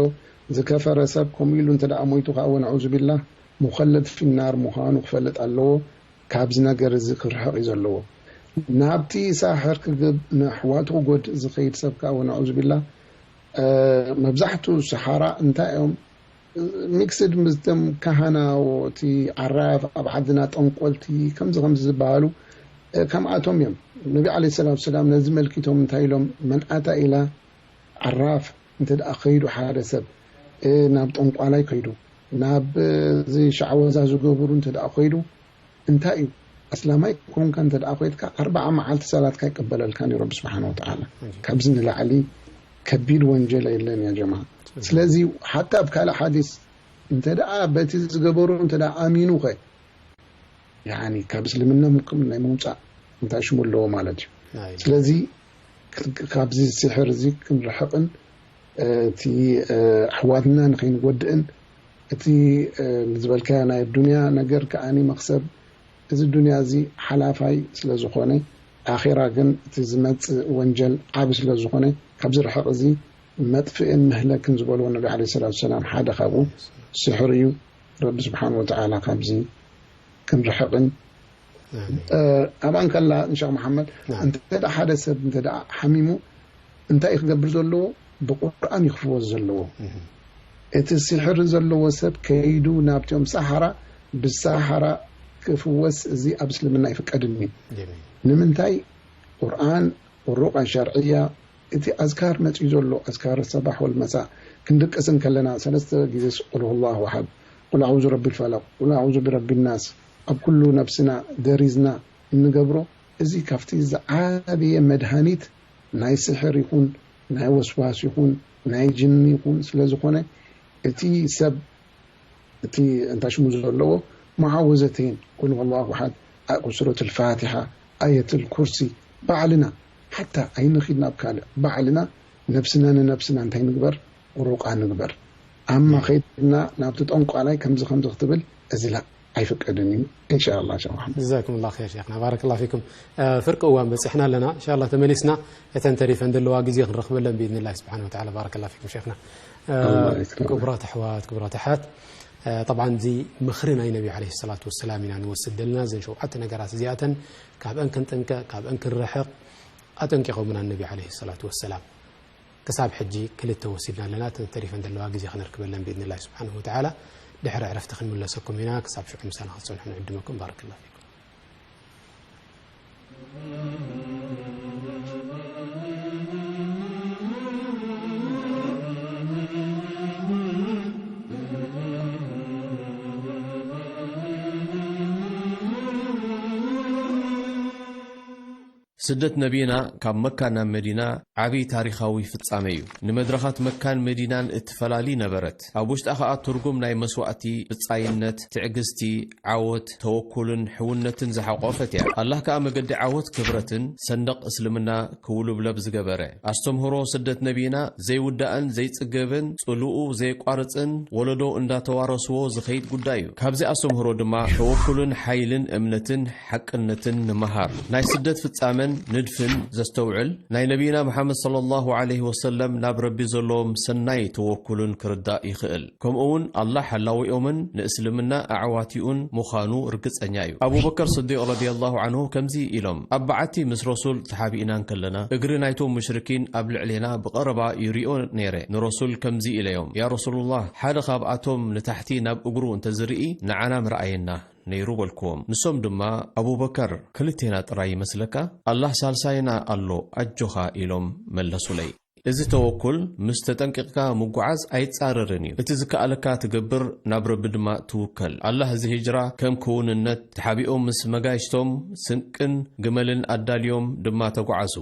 ዝከፈረ ሰብ ከምኡ ኢሉ እንተ ደኣ ሞይቱ ከኣ፣ ወነዑዙ ቢላህ፣ ሙኸለድ ፊናር ምዃኑ ክፈልጥ ኣለዎ። ካብዚ ነገር እዚ ክርሕቕ እዩ ዘለዎ። ናብቲ ሳሕር ክግብ-፣ ንኣሕዋቱ ክጎድእ ዝኸይድ ሰብ ከኣ፣ ወነዑዙ ቢላህ፣ እ፣ መብዛሕትኡ ሰሓራ እንታይ እዮም? ሚክስድ ምስቶም ካህናዎ፣ እቲ ዓራፍ፣ ኣብ ዓድና ጠንቆልቲ፣ ከምዚ ከምዚ ዝበሃሉ፣ እ፣ ከምኣቶም እዮም። ነቢ ዓለይሂ ሰላቱ ወሰላም ነዚ መልኪቶም እንታይ ኢሎም? መን ኣታ ኢላ ዓራፍ፣ እንተ ደኣ ከይዱ ሓደ ሰብ፣ እ፣ ናብ ጠንቋላይ ከይዱ፣ ናብ፣ እ፣ እዚ ሻዕወዛ ዝገብሩ እንተ ደኣ ከይዱ፣ እንታይ እዩ? ኣስላማይ ኮንካ እንተ ደኣ ኮይትካ፣ ኣርብዓ መዓልቲ ሰላትካ ኣይቅበለልካን እዩ ረቢ ስብሓነ ወተዓላ። ኣይ። ካብዚ ንላዕሊ ከቢድ ወንጀል የለን፣ ያ ጀማዓ። ኣይ። ስለዚ፣ ሓታ ኣብ ካልእ ሓዲስ፣ እንተ ደኣ በቲ ዝገበሩ እንተ ደኣ ኣሚኑ ኸ፣ ያኒ፣ ካብ እስልምና ምክም ናይ ምውጻእ እንታይ ሽሙ ኣለዎ ማለት እዩ። ኣይ። ስለዚ፣ ክ-፣ ክ-፣ ካብዚ ስሕር እዚ ክንርሕቕን፣ እ፣ እቲ፣ እ፣ ኣሕዋትና ንኸይንጎድእን፣ እቲ፣ እ፣ ዝበልካዮ ናይ ዱንያ ነገር ከኣኒ መኽሰብ፣ እዚ ዱንያ እዚ ሓላፋይ ስለ ዝኾነ፣ ኣኼራ ግን እቲ ዝመጽእ ወንጀል ዓቢ ስለ ዝኾነ፣ ካብዚ ርሕቕ እዚ መጥፍእን መህለክን ዝበልዎ ነቢ ዓለይሂ ሰላቱ ወሰላም ሓደ ካብኡ ስሕር እዩ። ረቢ ስብሓን ወተዓላ ካብዚ ክንርሕቕን፣ ኣሜን። እ፣ ኣብኣ እንከላ፣ ንሸኽ መሓመድ፣ ናም። እንተ ደኣ ሓደ ሰብ እንተ ደኣ ሓሚሙ፣ እንታይ እዩ ክገብር ዘለዎ? ብቁርኣን እዩ ክፍወስ ዘለዎ። እህ። እቲ ስሕሪ ዘለዎ ሰብ ከይዱ ናብቲኦም ሰሓራ፣ ብሰሓራ ክፍወስ፣ እዚ ኣብ እስልምና ኣይፍቀድን እዩ። ጀሚል። ንምንታይ? ቁርኣን፣ ሩቕያ ሸርዕያ፣ እቲ ኣዝካር መጺኡ ዘሎ፣ ኣዝካር ሰባሕ ወልመሳእ፣ ክንድቅስ እንከለና፣ ሰለስተ ግዜ ቁል ሁወላሁ ኣሓድ፣ ቁል ኣዑዙ ረቢል ፈለቕ፣ ቁል ኣዑዙ ብረቢ ናስ፣ ኣብ ኩሉ ነብስና ደሪዝና እንገብሮ፣ እዚ ካብቲ ዝዓበየ መድሃኒት ናይ ስሕር ይኹን፣ ናይ ወስዋስ ይኹን፣ ናይ ጅኒ ይኹን ስለ ዝኾነ፣ እቲ ሰብ፣ እቲ እንታይ ሽሙ ዘለዎ፣ መዓወዘተይን፣ ቁል ሁወላሁ ኣሓድ፣ ኣ-፣ ሱረት ልፋቲሓ፣ ኣየት ልኩርሲ፣ ባዕልና፣ ሓታ ኣይንኺድ ናብ ካልእ፣ ባዕልና ነብስና ንነብስና እንታይ ንግበር? ሩቃ ንግበር። ኣማ ኸይድና ናብቲ ጠንቋላይ ከምዚ ከምዚ ክትብል፣ እዚ ላ ኣይፍቀድን እዩ። ኢንሻኣላህ ሸኽ መሓመድ። ጀዛኩም ላ ኸይር ሸይኽና፣ ባረከላ ፊኩም። እ፣ ፍርቂ እዋን በፂሕና ኣለና። ኢንሻኣላህ ተመሊስና እተን ተሪፈን ዘለዋ ግዜ ክንረኽበለን ብኢዝኒላህ ስብሓን ወተዓላ። ባረከላ ፊኩም ሸይኽና። እ፣ ኣላህ ይክረምክ። ክቡራት ኣሕዋት፣ ክቡራት ኣሓት፣ እ፣ ጠብዓን እዚ ምኽሪ ናይ ነቢ ዓለይሂ ሰላቱ ወሰላም ኢና ንወስድ ዘለና። እዘን ሸውዓተ ነገራት እዚኣተን ካብአን ክንጥንቀቅ፣ ካብአን ክንርሕቅ ኣጠንቂቖምና ነቢ ዓለይሂ ሰላቱ ወሰላም። ክሳብ ሕጂ ክልተ ወሲድና ኣለና። እተን ተሪፈን ዘለዋ ግዜ ከነርክበለን ብኢዝኒላህ ስብሓንሁ ወተዓላ። ድሕሪ ዕረፍቲ ክንምለሰኩም ኢና። ክሳብ ሽዑ ምሳና ክትጸንሑ ንዕድመኩም። ባረከላሁ ፊኩም። ስደት ነቢና ካብ መካ ናብ መዲና ዓቢ ታሪኻዊ ፍጻመ እዩ። ንመድረኻት መካን መዲናን እትፈላሊ ነበረት። ኣብ ውሽጣ ኸኣ ትርጉም ናይ መስዋእቲ፣ ብጻይነት፣ ትዕግስቲ፣ ዓወት፣ ተወኩልን ሕውነትን ዝሓቖፈት እያ። ኣላህ ከኣ መገዲ ዓወት፣ ክብረትን ሰንደቕ እስልምና ክውልብለብ ዝገበረ። ኣስተምህሮ ስደት ነቢና ዘይውዳእን ዘይጽገብን፣ ጽልኡ ዘየቋርጽን፣ ወለዶ እንዳተዋረስዎ ዝኸይድ ጉዳይ እዩ። ካብዚ ኣስተምህሮ ድማ ተወኩልን ሓይልን እምነትን ሓቅነትን ንምሃር። ናይ ስደት ፍጻመን ንድፍን ዘስተውዕል፣ ናይ ነቢና መሓመድ ሰለላሁ ዐለይሂ ወሰለም ናብ ረቢ ዘለዎም ሰናይ ተወኩልን ክርዳእ ይኽእል። ከምኡ እውን ኣላህ ሓላዊኦምን ንእስልምና ኣዕዋቲኡን ምዃኑ ርግጸኛ እዩ። ኣቡበከር ስዲቅ ረዲየላሁ ዐንሁ ከምዚ ኢሎም፣ ኣብ በዓቲ ምስ ረሱል ተሓቢእና እንከለና፣ እግሪ ናይቶም ሙሽሪኪን ኣብ ልዕሌና ብቐረባ ይሪኦ ነይረ። ንረሱል ከምዚ ኢለዮም፣ ያ ረሱሉላህ፣ ሓደ ካብኣቶም ንታሕቲ ናብ እግሩ እንተዝርኢ ንዓና ምረኣየና ነይሩ በልክዎም። ንሶም ድማ፣ ኣቡበከር፣ ክልቴና ጥራይ ይመስለካ? ኣላህ ሳልሳይና ኣሎ፣ ኣጆኻ ኢሎም መለሱለይ። እዚ ተወኩል ምስ ተጠንቂቕካ ምጉዓዝ ኣይጻረርን እዩ። እቲ ዝከኣለካ ትገብር፣ ናብ ረቢ ድማ ትውከል። ኣላህ እዚ ሂጅራ ከም ክውንነት ተሓቢኦም ምስ መጋይሽቶም ስንቅን ግመልን ኣዳልዮም ድማ ተጓዓዙ።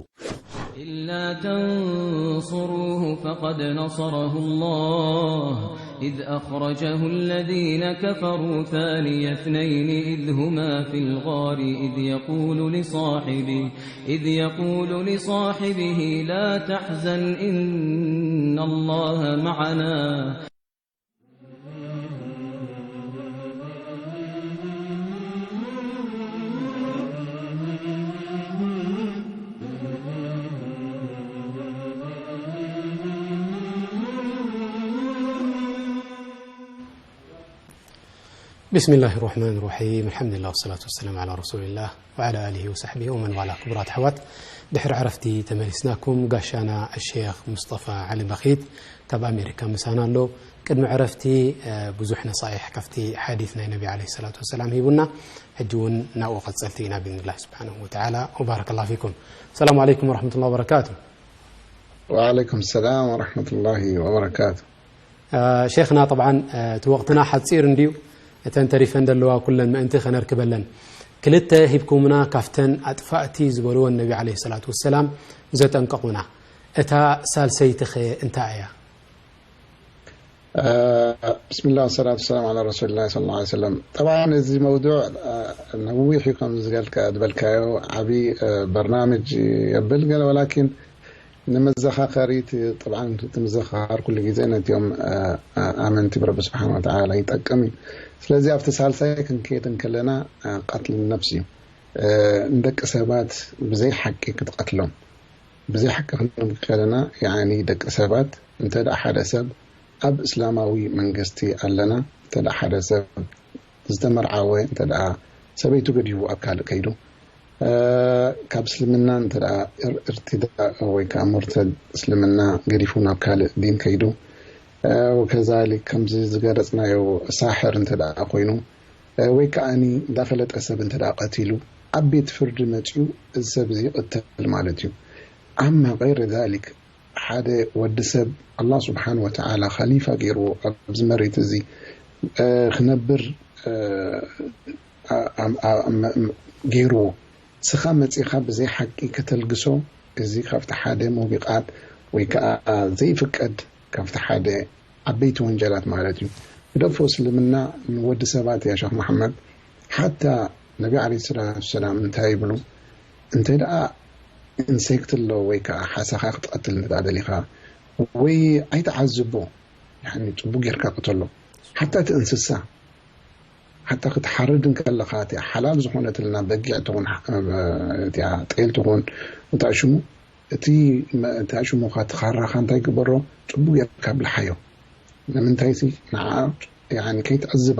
إلا تنصروه فقد نصره الله إذ أخرجه الذين كفروا ثاني اثنين إذ هما في الغار إذ يقول لصاحبه إذ يقول لصاحبه لا تحزن إن الله معنا. بسم الله الرحمن الرحيم. الحمد لله والصلاة والسلام على رسول الله وعلى آله وصحبه ومن والاه. ክቡራት ኣሕዋት፣ ድሕሪ ዕረፍቲ ተመሊስናኩም። ጋሻና ኣሼኽ ሙስጠፋ ዓሊ በኺት ካብ ኣሜሪካ ምሳና ኣሎ። ቅድሚ ዕረፍቲ፣ እ፣ ብዙሕ ነሳኢሕ ካብቲ ሓዲስ ናይ ነቢ ዓለይሂ ሰላቱ ወሰላም ሂቡና። ሕጂ እውን ናብኡ ቀጸልቲ ኢና ብኢዝኒላህ ስብሓንሁ ወተዓላ። ወባረከላሁ ፊኩም። ሰላም ዓለይኩም ወረሕመቱላሂ ወበረካቱ። ወዓለይኩም ሰላም ወረሕመቱላሂ ወበረካቱ። እ፣ ሼኽና፣ ጠብዓን፣ እ፣ እቲ ወቕትና ሓጺር እንድዩ። እተን ተሪፈን ዘለዋ ኩለን ምእንቲ ከነርክበለን፣ ክልተ ሂብኩምና ካብተን ኣጥፋእቲ ዝበልወን ነቢ ዓለይሂ ሰላቱ ወሰላም ዘጠንቀቑና። እታ ሳልሰይቲኸ እንታይ እያ? እ፣ ብስምላህ ወሰላቱ ወሰላም ዓላ ረሱሊላህ ሰለላሁ ዐለይሂ ወሰለም። ጠብዓን እዚ መውዱዕ፣ እ፣ ነዊሕ እዩ፣ ከም ዝገልካ-፣ ዝበልካዮ ዓቢ፣ እ፣ በርናምጅ የብል ገለ፣ ወላኪን ንመዘኻኸሪ እቲ፣ ጠብዓን እቲ ምዝኽኻር ኩሉ ግዜ ነቲኦም፣ እ፣ እ፣ ኣመንቲ ብረቢ ስብሓን ወተዓላ ይጠቅም እዩ። ስለዚ ኣብቲ ሳልሳይ ክንከይድ እንከለና፣ እ፣ ቀትሊ ነፍሲ እዩ። እ፣ ንደቂ ሰባት ብዘይ ሓቂ ክትቐትሎም። ብዘይ ሓቂ ክንብል ከለና፣ ያዕኒ ደቂ ሰባት እንተ ደኣ ሓደ ሰብ ኣብ እስላማዊ መንግስቲ ኣለና፣ እንተ ደኣ ሓደ ሰብ ዝተመርዓወ እንተ ደኣ ሰበይቱ ገዲፉ ኣብ ካልእ ከይዱ፣ እ፣ ካብ እስልምና እንተ ደኣ እር-፣ እርትዳእ ወይ ከኣ ሙርተድ እስልምና ገዲፉ ናብ ካልእ ዲን ከይዱ፣ እ፣ ወከዛሊክ ከምዚ ዝገለጽናዮ ሳሕር እንተ ደኣ ኮይኑ፣ እ፣ ወይ ከኣኒ እንዳፈለጠ ሰብ እንተ ደኣ ቀቲሉ፣ ኣብ ቤት ፍርዲ መጺኡ እዚ ሰብ እዚ ይቕተል ማለት እዩ። ኣማ ገይረ ዛሊክ፣ ሓደ ወዲ ሰብ ኣላህ ስብሓን ወተዓላ ኸሊፋ ገይርዎ ኣብዚ መሬት እዚ፣ እ፣ ክነብር፣ እ፣ ኣ-፣ ኣ-፣ ኣ-፣ መ-፣ መ-፣ ገይርዎ፣ ስኻ መጺኻ ብዘይ ሓቂ ከተልግሶ፣ እዚ ካብቲ ሓደ ሙቢቓት ወይ ከዓ ዘይፍቀድ ካብቲ ሓደ ዓበይቲ ወንጀላት ማለት እዩ። ግደፎ እስልምና ንወዲ ሰባት ያ ሸኽ መሓመድ፣ ሓታ ነቢ ዓለይሂ ሰላቱ ወሰላም እንታይ ይብሉ? እንተ ደኣ ኢንሴክት ኣሎ ወይ ከዓ ሓሰኻ ክትቐትል እንተ ደኣ ደሊኻ ወይ ኣይትዓዝቦ፣ ያኒ ጽቡቅ ጌርካ ቅተሎ። ሓታ እቲ እንስሳ ሓታ ክትሓርድ እንከለኻ እቲኣ ሓላል ዝኾነትልና በጊዕ ትኹን እቲኣ ጤል ትኹን እንታይ ሽሙ እቲ እንታይ ሽሙኻ ትኻራኻ እንታይ ግበሮ ጽቡቅ ጌርካ ብልሓዮ። ንምንታይ ሲ ንዓ ያኒ ከይትዕዝባ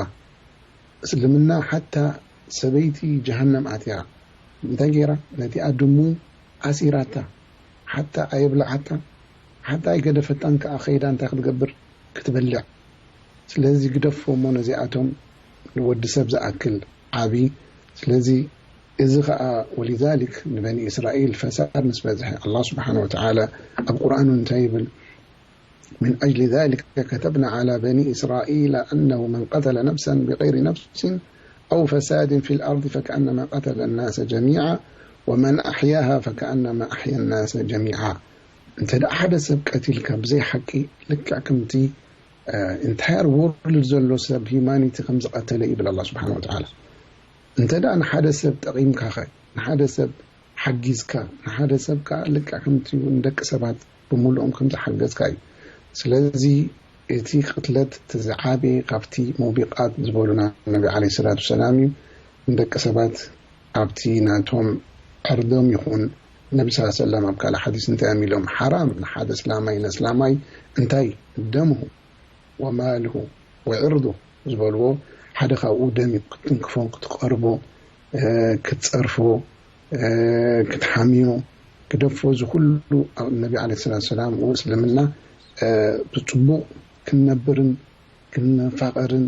እስልምና ሓታ ሰበይቲ ጀሃነም ኣትያ እንታይ ገይራ ነቲኣ ድሙ ኣሲራታ ሓታ ኣየብልዓታ ሓታ ኣይገደፈታን ከኣ ኸይዳ እንታይ ክትገብር ክትበልዕ ስለዚ ግደፎ እሞ ነዚኣቶም ንወዲ ሰብ ዝኣክል ዓቢ ስለዚ እዚ ኸኣ ولذلك ንበኒ እስራኤል ፈሳድ ምስ በዝሐ ኣላህ ስብሓን ወተዓላ ኣብ ቁርኣኑ እንታይ ይብል من أجل ذلك كتبنا على بني إسرائيل أنه من قتل نفسا بغير نفس أو فساد في الأرض فكأنما قتل الناس جميعا ومن أحياها فكأنما أحيا الناس جميعا እንተ ደኣ ሓደ ሰብ ቀቲልካ ብዘይ ሓቂ ልክዕ ከምቲ ኢንታየር ወርልድ ዘሎ ሰብ ሂማኒቲ ከም ዝቐተለ ይብል ኣላ ስብሓን ወተዓላ እንተ ደኣ ንሓደ ሰብ ጠቒምካ ኸ ንሓደ ሰብ ሓጊዝካ ንሓደ ሰብ ከዓ ልክዕ ከምቲ ንደቂ ሰባት ብምሉኦም ከም ዝሓገዝካ እዩ ስለዚ እቲ ቅትለት እቲ ዝዓበየ ካብቲ ሙቢቃት ዝበሉና ነቢ ዓለይሂ ሰላቱ ወሰላም እዩ ንደቂ ሰባት ኣብቲ ናቶም ዕርዶም ይኹን ነቢ ስ ሰለም ኣብ ካልእ ሓዲስ እንታይ እዮም ኢሎም ሓራም ንሓደ እስላማይ ነስላማይ እንታይ ደምሁ ወማልሁ ወዕርዱ ዝበልዎ ሓደ ካብኡ ደም ክትንክፎ ክትቀርቦ ክትፀርፎ ክትሓምዮ ግደፎ እዚ ኩሉ ነቢ ለ ስላት ሰላም እስልምና ብፅቡቕ ክንነብርን ክንፋቐርን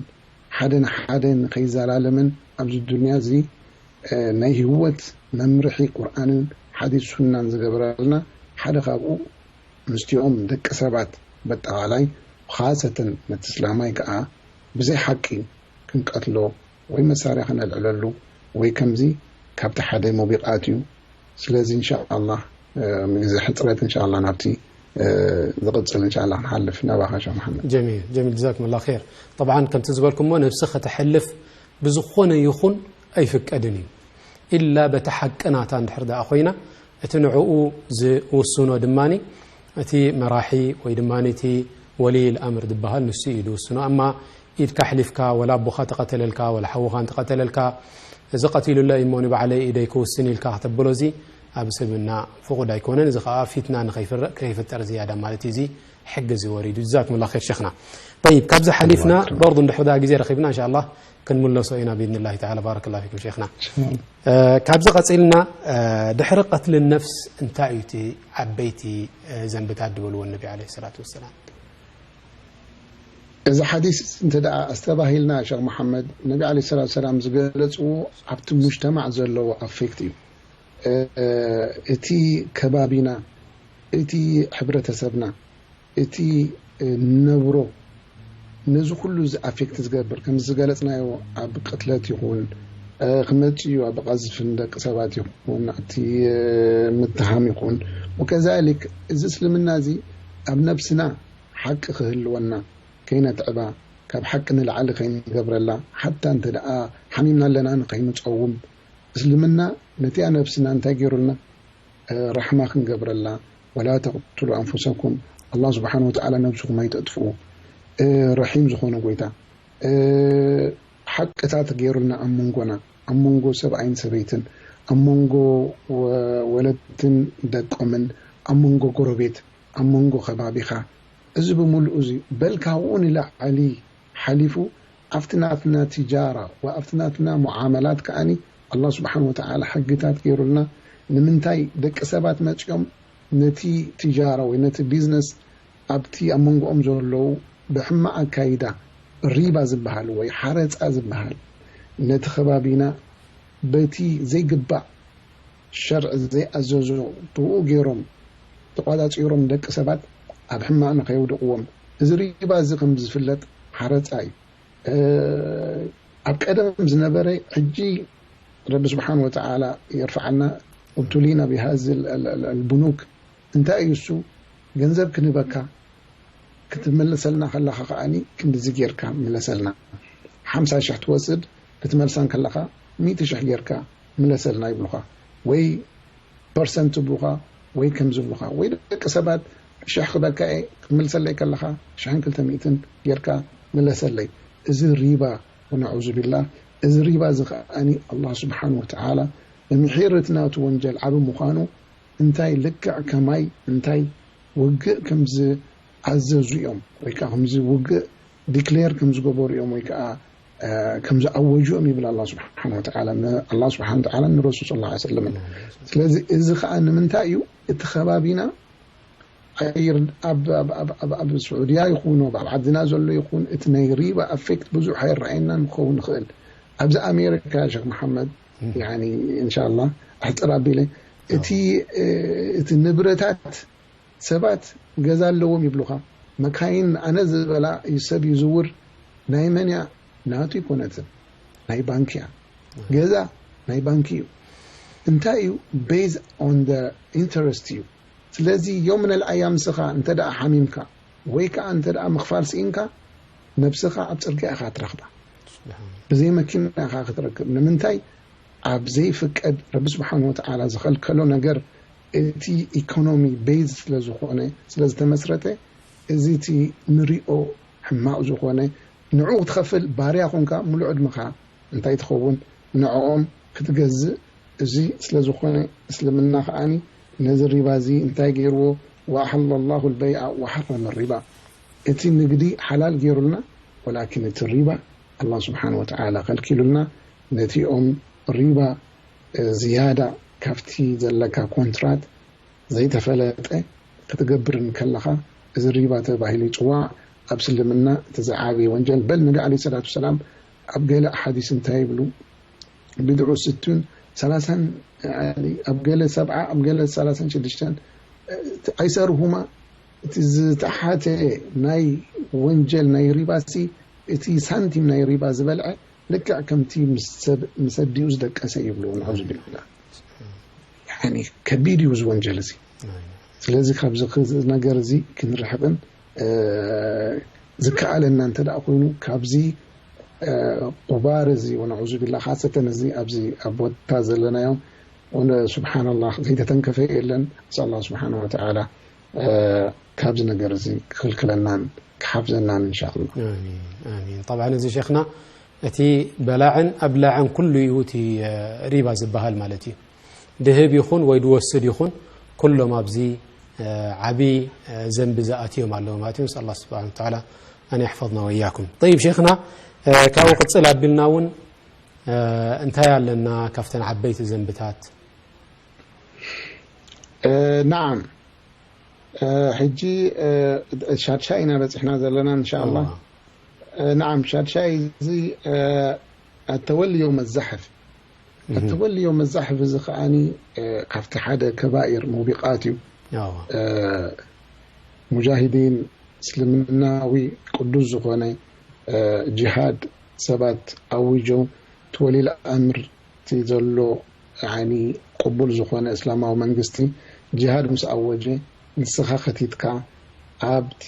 ሓደ ንሓደ ንኸይዘላለምን ኣብዚ ዱንያ እዚ ናይ ህይወት መምርሒ ቁርኣንን ሓዲስ ሱናን ዝገበረልና ሓደ ካብኡ ምስቲኦም ደቂ ሰባት በጠቓላይ ብኻሰተን ነቲ እስላማይ ከዓ ብዘይ ሓቂ ክንቀትሎ ወይ መሳርያ ክነልዕለሉ ወይ ከምዚ ካብቲ ሓደ ሙቢቓት እዩ ስለዚ እንሻ ኣላህ ግዜ ሕፅረት እንሻ ኣላህ ናብቲ ዝቕፅል እንሻ ኣላህ ክንሓልፍ ናባኻ ሸኽ መሓመድ ጀሚል ጀሚል ጀዛኩም ላ ር ጠብዓን ከምቲ ዝበልኩሞ ነብሲ ከተሕልፍ ብዝኾነ ይኹን ኣይፍቀድን እዩ ኢላ በቲ ሓቂ ናታ እንድሕር ደኣ ኮይና እቲ ንዕኡ ዝውስኖ ድማ እቲ መራሒ ወይ ድማ እቲ ወልይ ልኣምር ዝበሃል ንሱ እዩ ዝውስኖ ኣማ ኢድካ ኣሕሊፍካ ወላ ኣቦኻ ተቐተለልካ ወላ ሓውኻ እንተቐተለልካ እዚ ቀቲሉሎ እሞ ንባዕለይ ኢደይ ክውስን ኢልካ ከተብሎ እዚ ኣብ እስልምና ፍቑድ ኣይኮነን እዚ ከዓ ፊትና ንከይፈጠር ዝያዳ ማለት እዚ ሕጊ እዚ ወሪዱ ጀዛኩም ላ ር ሸክና طيب ካብዚ ሓሊፍና برضو እንድሕር ግዜ ረኺብና እንሻ ኣላ ክንምለሶ ኢና ብኢድን ላሂ ተዓላ ባረከ ላ ፊኩም ሸይኽና ካብዚ ቀፂልና ድሕሪ ቀትሊ ነፍስ እንታይ እዩ እቲ ዓበይቲ ዘንብታት ዝበልዎ ነቢ ለ ሰላት ወሰላም እዚ ሓዲስ እንተ ደኣ ኣስተባሂልና ሸኽ መሓመድ ነቢ ለ ሰላት ሰላም ዝገለፅዎ ኣብቲ ሙጅተማዕ ዘለዎ ኣፌክት እዩ እቲ ከባቢና እቲ ሕብረተሰብና እቲ ነብሮ ነዚ ኩሉ እዚ ኣፌክት ዝገብር ከም ዝገለፅናዮ ኣብ ቅትለት ይኹን ክመፅእ እዩ ኣብ ቀዝፍን ደቂ ሰባት ይኹን ኣብቲ ምትሃም ይኹን ወከዛሊክ እዚ እስልምና እዚ ኣብ ነብስና ሓቂ ክህልወና ከይነትዕባ ካብ ሓቂ ንላዕሊ ከይንገብረላ ሓታ እንተ ደኣ ሓሚምና ኣለና ንኸይንፀውም እስልምና ነቲኣ ነብስና እንታይ ገይሩልና ራሕማ ክንገብረላ ولا تقتلوا أنفسكم الله سبحانه وتعالى ነብስኹም ኣይተጥፍኡ ረሒም ዝኾነ ጎይታ ሓቅታት ገይሩልና ኣብ መንጎና ኣብ መንጎ ሰብኣይን ሰበይትን ኣብ መንጎ ወለድትን ደቆምን ኣብ መንጎ ጎረቤት ኣብ መንጎ ከባቢኻ እዚ ብምሉኡ እዚ በል ካብኡ ንላዕሊ ሓሊፉ ኣብቲ ናትና ትጃራ ወኣብቲ ናትና ሙዓመላት ከዓኒ ኣላህ ስብሓን ወተዓላ ሕግታት ገይሩልና ንምንታይ ደቂ ሰባት መፂኦም ነቲ ትጃራ ወይ ነቲ ቢዝነስ ኣብቲ ኣብ መንጎኦም ዘለዉ ብሕማቕ ኣካይዳ ሪባ ዝበሃል ወይ ሓረፃ ዝበሃል ነቲ ከባቢና በቲ ዘይግባእ ሸርዒ ዘይኣዘዞ ብኡ ገይሮም ተቋፃፂሮም ደቂ ሰባት ኣብ ሕማቕ ንኸየውድቕዎም እዚ ሪባ እዚ ከም ዝፍለጥ ሓረፃ እዩ ኣብ ቀደም ዝነበረ ሕጂ ረቢ ስብሓን ወተዓላ የርፍዓልና ابتلينا بهذه البنوك እንታይ እዩ እሱ ገንዘብ ክንህበካ ክትመልሰልና ከለኻ ከኣኒ ክንድዚ ጌርካ ምለሰልና። ሓምሳ ሽሕ ትወስድ ክትመልሳ ከለኻ ሚእቲ ሽሕ ጌርካ ምለሰልና ይብሉኻ። ወይ ፐርሰንት ይብሉኻ፣ ወይ ከምዚ ይብሉኻ። ወይ ደቂ ሰባት ሽሕ ክበካ እየ ክትምልሰለይ ከለኻ ሽሕን ክልተ ሚእትን ጌርካ ምለሰለይ። እዚ ሪባ ወነዑዙ ቢላህ። እዚ ሪባ እዚ ከኣኒ ኣላህ ስብሓን ወተዓላ ብምሒር እቲ ናቱ ወንጀል ዓቢ ምዃኑ እንታይ ልክዕ ከማይ እንታይ ውግእ ከም ዝኣዘዙ እዮም ወይ ከዓ ከምዚ ውግእ ዲክሌር ከም ዝገበሩ እዮም ወይ ከዓ ከም ዝኣወጁ እዮም ይብል ኣላ ስብሓን ወተዓላ። ኣላ ስብሓን ወተዓላ ንረሱል ስ ሰለምን። ስለዚ እዚ ከዓ ንምንታይ እዩ እቲ ከባቢና ኣብ ስዑድያ ይኹን ኣብ ዓድና ዘሎ ይኹን እቲ ናይ ሪባ ኣፌክት ብዙሕ ኣይረኣየናን ክኸውን ይኽእል። ኣብዚ ኣሜሪካ ሸክ መሓመድ እንሻላ ኣሕፅር ኣቢለ እቲ እቲ ንብረታት ሰባት ገዛ ኣለዎም ይብሉኻ። መካይን ኣነ ዝበላ እዩ ሰብ ይዝውር። ናይ መን እያ? ናቱ ይኮነትን ናይ ባንክ እያ። ገዛ ናይ ባንክ እዩ። እንታይ እዩ? ቤዝ ኦን ኢንተረስት እዩ። ስለዚ ዮም ነልኣያ ምስኻ እንተ ደኣ ሓሚምካ ወይ ከዓ እንተ ደኣ ምኽፋል ስኢንካ ነብስኻ ኣብ ፅርግያ ኢኻ ትረኽባ። ብዘይ መኪና ኢኻ ክትረክብ። ንምንታይ? ኣብ ዘይፍቀድ ረቢ ስብሓን ወተዓላ ዝኸልከሎ ነገር እቲ ኢኮኖሚ ቤዝ ስለዝኾነ ስለዝተመስረተ እዚ እቲ ንሪኦ ሕማቕ ዝኾነ ንዕኡ ክትኸፍል ባርያ ኮንካ ሙሉእ ዕድመኻ እንታይ ትኸውን ንዕኦም ክትገዝእ እዚ ስለዝኾነ እስልምና ከዓኒ ነዚ ሪባ እዚ እንታይ ገይርዎ ወኣሐለ ላሁ ልበይዓ ወሐረመ ሪባ እቲ ንግዲ ሓላል ገይሩልና ወላኪን እቲ ሪባ ኣላህ ስብሓን ወተዓላ ከልኪሉልና ነቲኦም ሪባ ዝያዳ ካብቲ ዘለካ ኮንትራት ዘይተፈለጠ ክትገብር እንከለኻ እዚ ሪባ ተባሂሉ ይፅዋዕ። ኣብ እስልምና እቲ ዝዓበየ ወንጀል በል ነቢ ዓለይሂ ሰላቱ ወሰላም ኣብ ገለ ኣሓዲስ እንታይ ይብሉ ቢድዑ ስቱን ሰላሳን ኣብ ገለ ሰብዓ ኣብ ገለ ሰላሳን ሽዱሽተን ኣይሰሩሁማ እቲ ዝተሓተ ናይ ወንጀል ናይ ሪባ ሲ እቲ ሳንቲም ናይ ሪባ ዝበልዐ ልክዕ ከምቲ ምስ ሰብ ምስ ኣዲኡ ዝደቀሰ ይብሉ። ነዑዙ ቢላ ከቢድ እዩ እዚ ወንጀል እዚ። ስለዚ ካብዚ ነገር እዚ ክንርሕቅን ዝከኣለና እንተ ደኣ ኮይኑ ካብዚ ቁባር እዚ ወነዑዙ ቢላ ካሰተን እዚ ኣብዚ ኣብ ቦታ ዘለናዮ ወነ ስብሓንላህ ዘይተተንከፈ የለን። ኣላ ስብሓን ወተዓላ ካብዚ ነገር እዚ ክኽልክለናን ክሓፍዘናን እንሻላ። ጠብዓን እዚ ሸክና እቲ በላዕን ኣብላዕን ኩሉ እዩ እቲ ሪባ ዝበሃል ማለት እዩ። ድህብ ይኹን ወይ ድወስድ ይኹን ኩሎም ኣብዚ ዓብዪ ዘንቢ ዝኣትዮም ኣለዉ ማለት እዩ። ንስኣል ኣላ ስብሓን ወተዓላ ኣን የሕፈዝና ወያኩም። ጠይብ ሸይኽና ካብኡ ቅፅል ኣቢልና እውን እንታይ ኣለና ካብተን ዓበይቲ ዘንብታት? ናዓም ሕጂ ሻድሻይ ኢና በፂሕና ዘለና እንሻላ። ናዓም ሻድሻይ እዚ ኣተወልዮ መዛሕፍ ኣተወልዮ መዛሕፍ እዚ ከዓኒ ካብቲ ሓደ ከባኢር ሙቢቃት እዩ። ሙጃሂዲን እስልምናዊ ቅዱስ ዝኾነ ጅሃድ ሰባት ኣዊጆም ትወሊል ኣምር እቲ ዘሎ ዓይኒ ቅቡል ዝኾነ እስላማዊ መንግስቲ ጅሃድ ምስ ኣወጀ ንስኻ ከቲትካ ኣብቲ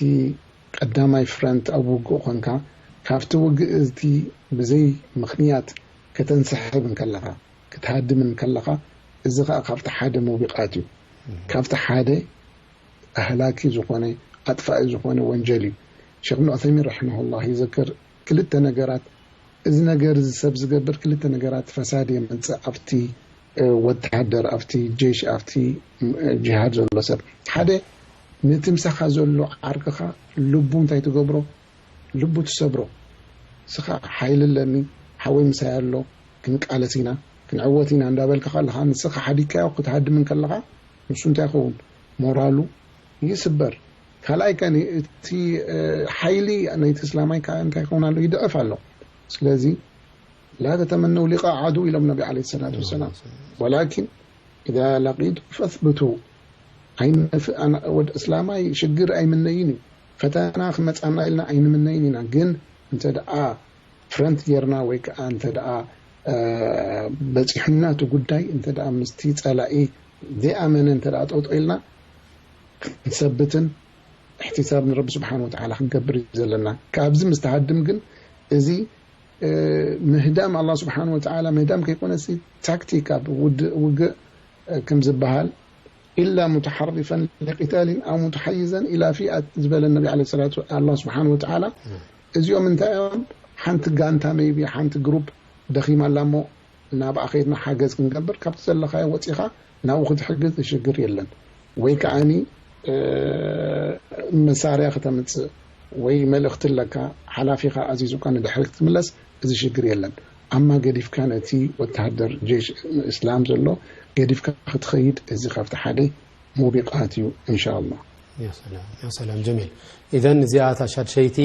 ቀዳማይ ፍረንት ኣብ ውግእ ኮንካ ካብቲ ውግእ እቲ ብዘይ ምኽንያት ከተንስሕብ እንከለኻ ክትሃድም እንከለኻ እዚ ከዓ ካብቲ ሓደ ሙቢቃት እዩ። ካብቲ ሓደ ኣህላኪ ዝኾነ ኣጥፋኢ ዝኾነ ወንጀል እዩ። ሸክ ብን ዑሰይሚን ረሒመሁላህ ይዘክር ክልተ ነገራት እዚ ነገር እዚ ሰብ ዝገብር ክልተ ነገራት ፈሳድ የምፅእ ኣብቲ ወተሃደር ኣብቲ ጀሽ ኣብቲ ጅሃድ ዘሎ ሰብ ሓደ ነቲ ምሳኻ ዘሎ ዓርክኻ ልቡ እንታይ ትገብሮ ልቡ ትሰብሮ ንስኻ ሓይሊ ኣለኒ ሓወይ ምሳይ ኣሎ ክንቃለስ ኢና ክንዕወት ኢና እንዳበልካ ከለኻ ንስኻ ሓዲግካዮ ክትሃድም እንከለኻ ንሱ እንታይ ይኸውን ሞራሉ ይስበር ካልኣይ ከኒ እቲ ሓይሊ ናይቲ እስላማይ ከዓ እንታይ ይኸውን ኣሎ ይድዕፍ ኣሎ ስለዚ ላ ተተመነው ሊቃ ዓዱ ኢሎም ነቢ ዓለይሂ ሰላቱ ወሰላም ወላኪን ኢዛ ለቂቱ ፈስብቱ ኣይንፍእ ወድ እስላማይ ሽግር ኣይምነይን እዩ ፈተና ክመፃና ኢልና ኣይንምነይን ኢና ግን እንተ ደኣ ፍረንት ጌርና ወይ ከዓ እንተ ደኣ በፂሑና እቲ ጉዳይ እንተ ደኣ ምስቲ ፀላኢ ዘይኣመነ እንተ ደኣ ጠውጦ ኢልና ክንሰብትን እሕትሳብ ንረቢ ስብሓን ወተዓላ ክንገብር እዩ ዘለና። ካብዚ ምስተሃድም ግን እዚ ምህዳም ኣላ ስብሓን ወተዓላ ምህዳም ከይኮነሲ ታክቲክ ኣብ ውግእ ከም ዝበሃል ኢላ ሙተሓሪፈን ሊቂታሊን ኣው ሙተሓይዘን ኢላ ፊኣት ዝበለ ነቢ ለ ሰላት ኣላ ስብሓን ወተዓላ እዚኦም እንታይ እዮም? ሓንቲ ጋንታ መይቢ ሓንቲ ግሩፕ ደኺማ ኣላ እሞ ናብኣ ከይድና ሓገዝ ክንገብር ካብቲ ዘለኻዮ ወፂኻ ናብኡ ክትሕግዝ ዝሽግር የለን። ወይ ከዓኒ መሳርያ ከተምፅእ ወይ መልእኽቲ ኣለካ ሓላፊኻ ኣዚዙካ ንድሕሪ ክትምለስ እዚ ሽግር የለን። ኣማ ገዲፍካ ነቲ ወተሃደር ጀሽ እስላም ዘሎ ገዲፍካ ክትኸይድ እዚ ካብቲ ሓደ ሙቢቃት እዩ እንሻላ። ሰላም ጀሚል። ኢዘን እዚኣ እታ ሻድሸይቲ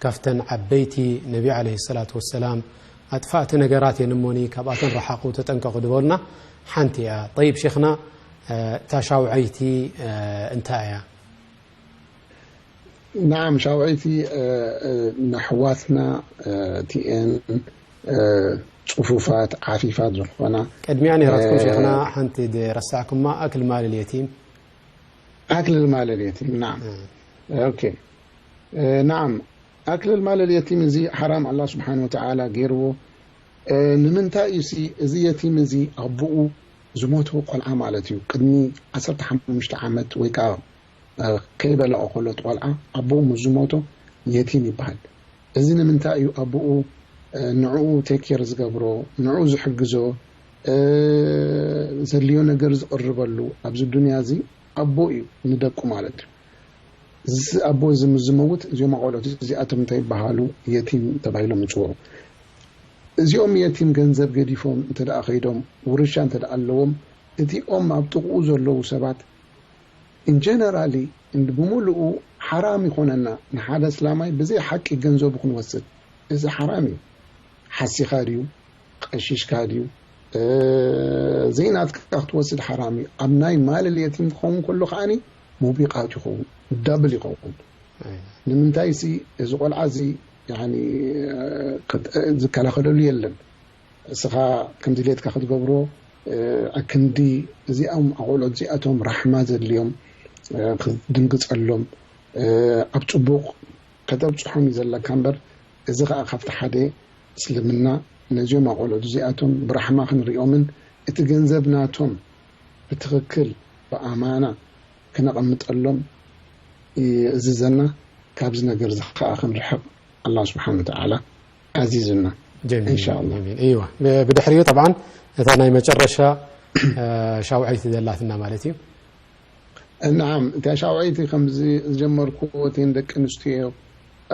ካብተን ዓበይቲ ነቢ ዓለይሂ ሰላቱ ወሰላም ኣጥፋእቲ ነገራት እየን እሞኒ ካብኣተን ረሓቑ ተጠንቀቑ ዝበሉና ሓንቲ እያ። ጠይብ ሼኽና እታ ሻውዐይቲ እንታይ እያ? ናዓም ሻውዐይቲ ነሕዋትና እቲኤን ፅፉፋት ዓፊፋት ዝኾና ቅድሚያ ነይራትኩም ሼኽና ሓንቲ ረሳዕኩማ ኣክል ማል ልየቲም ኣክል ማል ልየቲም ናዓም ኦኬ ናዓም ኣክል ማል ልየቲም እዚ ሓራም ኣላ ስብሓን ወተዓላ ገይርዎ ንምንታይ እዩ እዚ የቲም እዚ ኣቦኡ ዝሞተ ቆልዓ ማለት እዩ ቅድሚ ዓሰርተ ሓሙሽተ ዓመት ወይ ከዓ ከይበለዖ ከሎ እቲ ቆልዓ ኣቦኡ ምስ ዝሞቶ የቲም ይበሃል። እዚ ንምንታይ እዩ ኣቦኡ ንዕኡ ቴኬር ዝገብሮ ንዕኡ ዝሕግዞ ዘድልዮ ነገር ዝቕርበሉ ኣብዚ ዱንያ እዚ ኣቦ እዩ ንደቁ ማለት እዩ። እዚ ኣቦ እዚ ምስ ዝመውት እዚኦም ኣቆልዑት እዚኣቶም እንታይ ይበሃሉ? የቲም ተባሂሎም ይፅውዑ። እዚኦም የቲም ገንዘብ ገዲፎም እንተ ደኣ ከይዶም ውርሻ እንተ ደኣ ኣለዎም እቲኦም ኣብ ጥቕኡ ዘለዉ ሰባት ኢንጀነራሊ እንድ ብምሉኡ ሓራም ይኾነና ንሓደ እስላማይ ብዘይ ሓቂ ገንዘቡ ክንወስድ እዚ ሓራም እዩ። ሓሲኻ ድዩ ቀሺሽካ ድዩ ዘይናትካ ክትወስድ ሓራም እዩ። ኣብ ናይ ማል ልየቲም ክኸውን ከሎ ከዓኒ ሙቢቃት ይኸውን ዳብል ይኸውን። ንምንታይ ሲ እዚ ቆልዓ እዚ ዝከላኸለሉ የለን። እስኻ ከምዚ ሌትካ ክትገብሮ ኣክንዲ እዚኦም ኣቆልዑት እዚኣቶም ራሕማ ዘድልዮም ክትድንግፀሎም ኣብ ፅቡቕ ከተብፅሖም እዩ ዘለካ እምበር እዚ ከዓ ካብቲ ሓደ እስልምና ነዚኦም ኣቆልዑት እዚኣቶም ብራሕማ ክንሪኦምን እቲ ገንዘብ ናቶም ብትኽክል ብኣማና ክነቐምጠሎም ይእዝዘና። ካብዚ ነገር እዚ ከዓ ክንርሕቕ ኣላህ ስብሓን ወተዓላ ኣዚዙና። ጀሚል፣ እንሻ ኣላህ። ጀሚል። እይዋ። ብ-፣ ብድሕሪኡ ጠብዓን እታ ናይ መጨረሻ፣ እ፣ ሻውዐይቲ ዘላትና ማለት እዩ። ነዓም፣ እታ ሻውዐይቲ ከምዚ ዝጀመርኩዎ እተን ደቂ ኣንስትዮ፣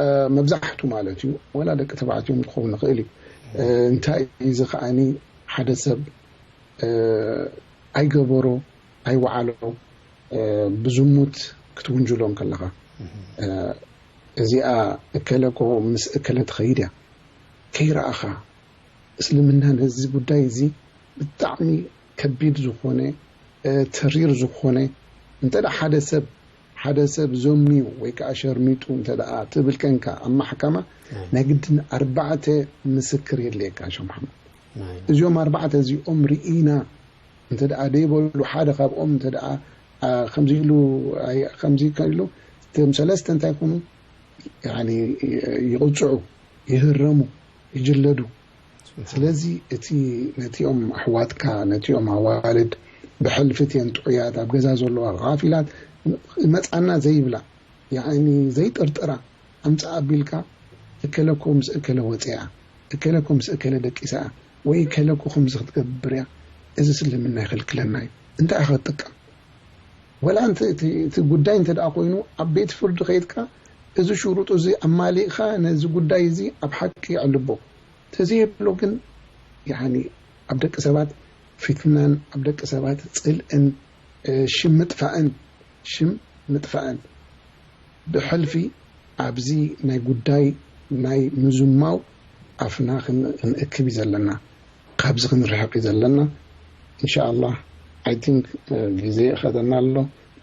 እ፣ መብዛሕቱ ማለት እዩ፣ ወላ ደቂ ተባዕትዮ እውን ክኸውን ይኽእል እዩ። እ፣ እንታይ እዩ እዚ ከዓኒ ሓደ ሰብ፣ እ፣ ኣይገበሮ ኣይወዓሎ፣ እ፣ ብዝሙት ክትውንጅሎም ከለኻ፣ እ፣ እዚኣ እከለ እኮ ምስ እከለ ትኸይድ እያ። ከይረኣኻ፣ እስልምና ነዚ ጉዳይ እዚ ብጣዕሚ ከቢድ ዝኾነ፣ እ፣ ተሪር ዝኾነ፣ እንተ ደኣ ሓደ ሰብ፣ ሓደ ሰብ ዘምዩ ወይ ከዓ ሸርሚጡ እንተ ደኣ ትብል ከንካ ኣብ ማሕከማ፣ ናይ ግድን ኣርባዕተ ምስክር የድልየካ፣ ሸኽ መሓመድ። ናይ እዚኦም ኣርባዕተ እዚኦም ርኢና እንተ ደኣ ደይበሉ፣ ሓደ ካብኦም እንተ ደኣ፣ ኣ፣ ከምዚ ኢሉ፣ ኣይ፣ ከምዚ ኢሉ፣ እቶም ሰለስተ እንታይ ይኹኑ? ያኒ፣ ይቕጽዑ፣ ይህረሙ፣ ይጅለዱ። ስለዚ እቲ ነቲኦም ኣሕዋትካ፣ ነቲኦም ኣዋልድ ብሕልፊ እተን ጥዑያት ኣብ ገዛ ዘለዋ ጋፊላት ይመጻና ዘይብላ፣ ያኒ ዘይጥርጥራ ኣምጽኣ ኣቢልካ እከለ እኮ ምስ እከለ ወጺኣ፣ እከለ እኮ ምስ እከለ ደቂሳ ወይ እከለ እኮ ከምዚ ክትገብር እያ፣ እዚ እስልምና ይኽልክለና እዩ። እንታይ ኢኻ ክትጥቀም? ወላ እንተ እቲ፣ እቲ ጉዳይ እንተ ደኣ ኮይኑ ኣብ ቤት ፍርዲ ከይድካ እዚ ሽሩጡ እዚ ኣማሊእካ ነዚ ጉዳይ እዚ ኣብ ሓቂ የዕልቦ። ተዘየብሎ ግን ያኒ ኣብ ደቂ ሰባት ፊትናን ኣብ ደቂ ሰባት ጽልእን፣ እ፣ ሽም ምጥፋእን፣ ሽም ምጥፋእን ብሕልፊ ኣብዚ ናይ ጉዳይ ናይ ምዝማው ኣፍና ክን-፣ ክንእክብ እዩ ዘለና። ካብዚ ክንርሕቕ እዩ ዘለና። እንሻ ኣላህ፣ I think፣ እ፣ ግዜ ይኸደና ኣሎ።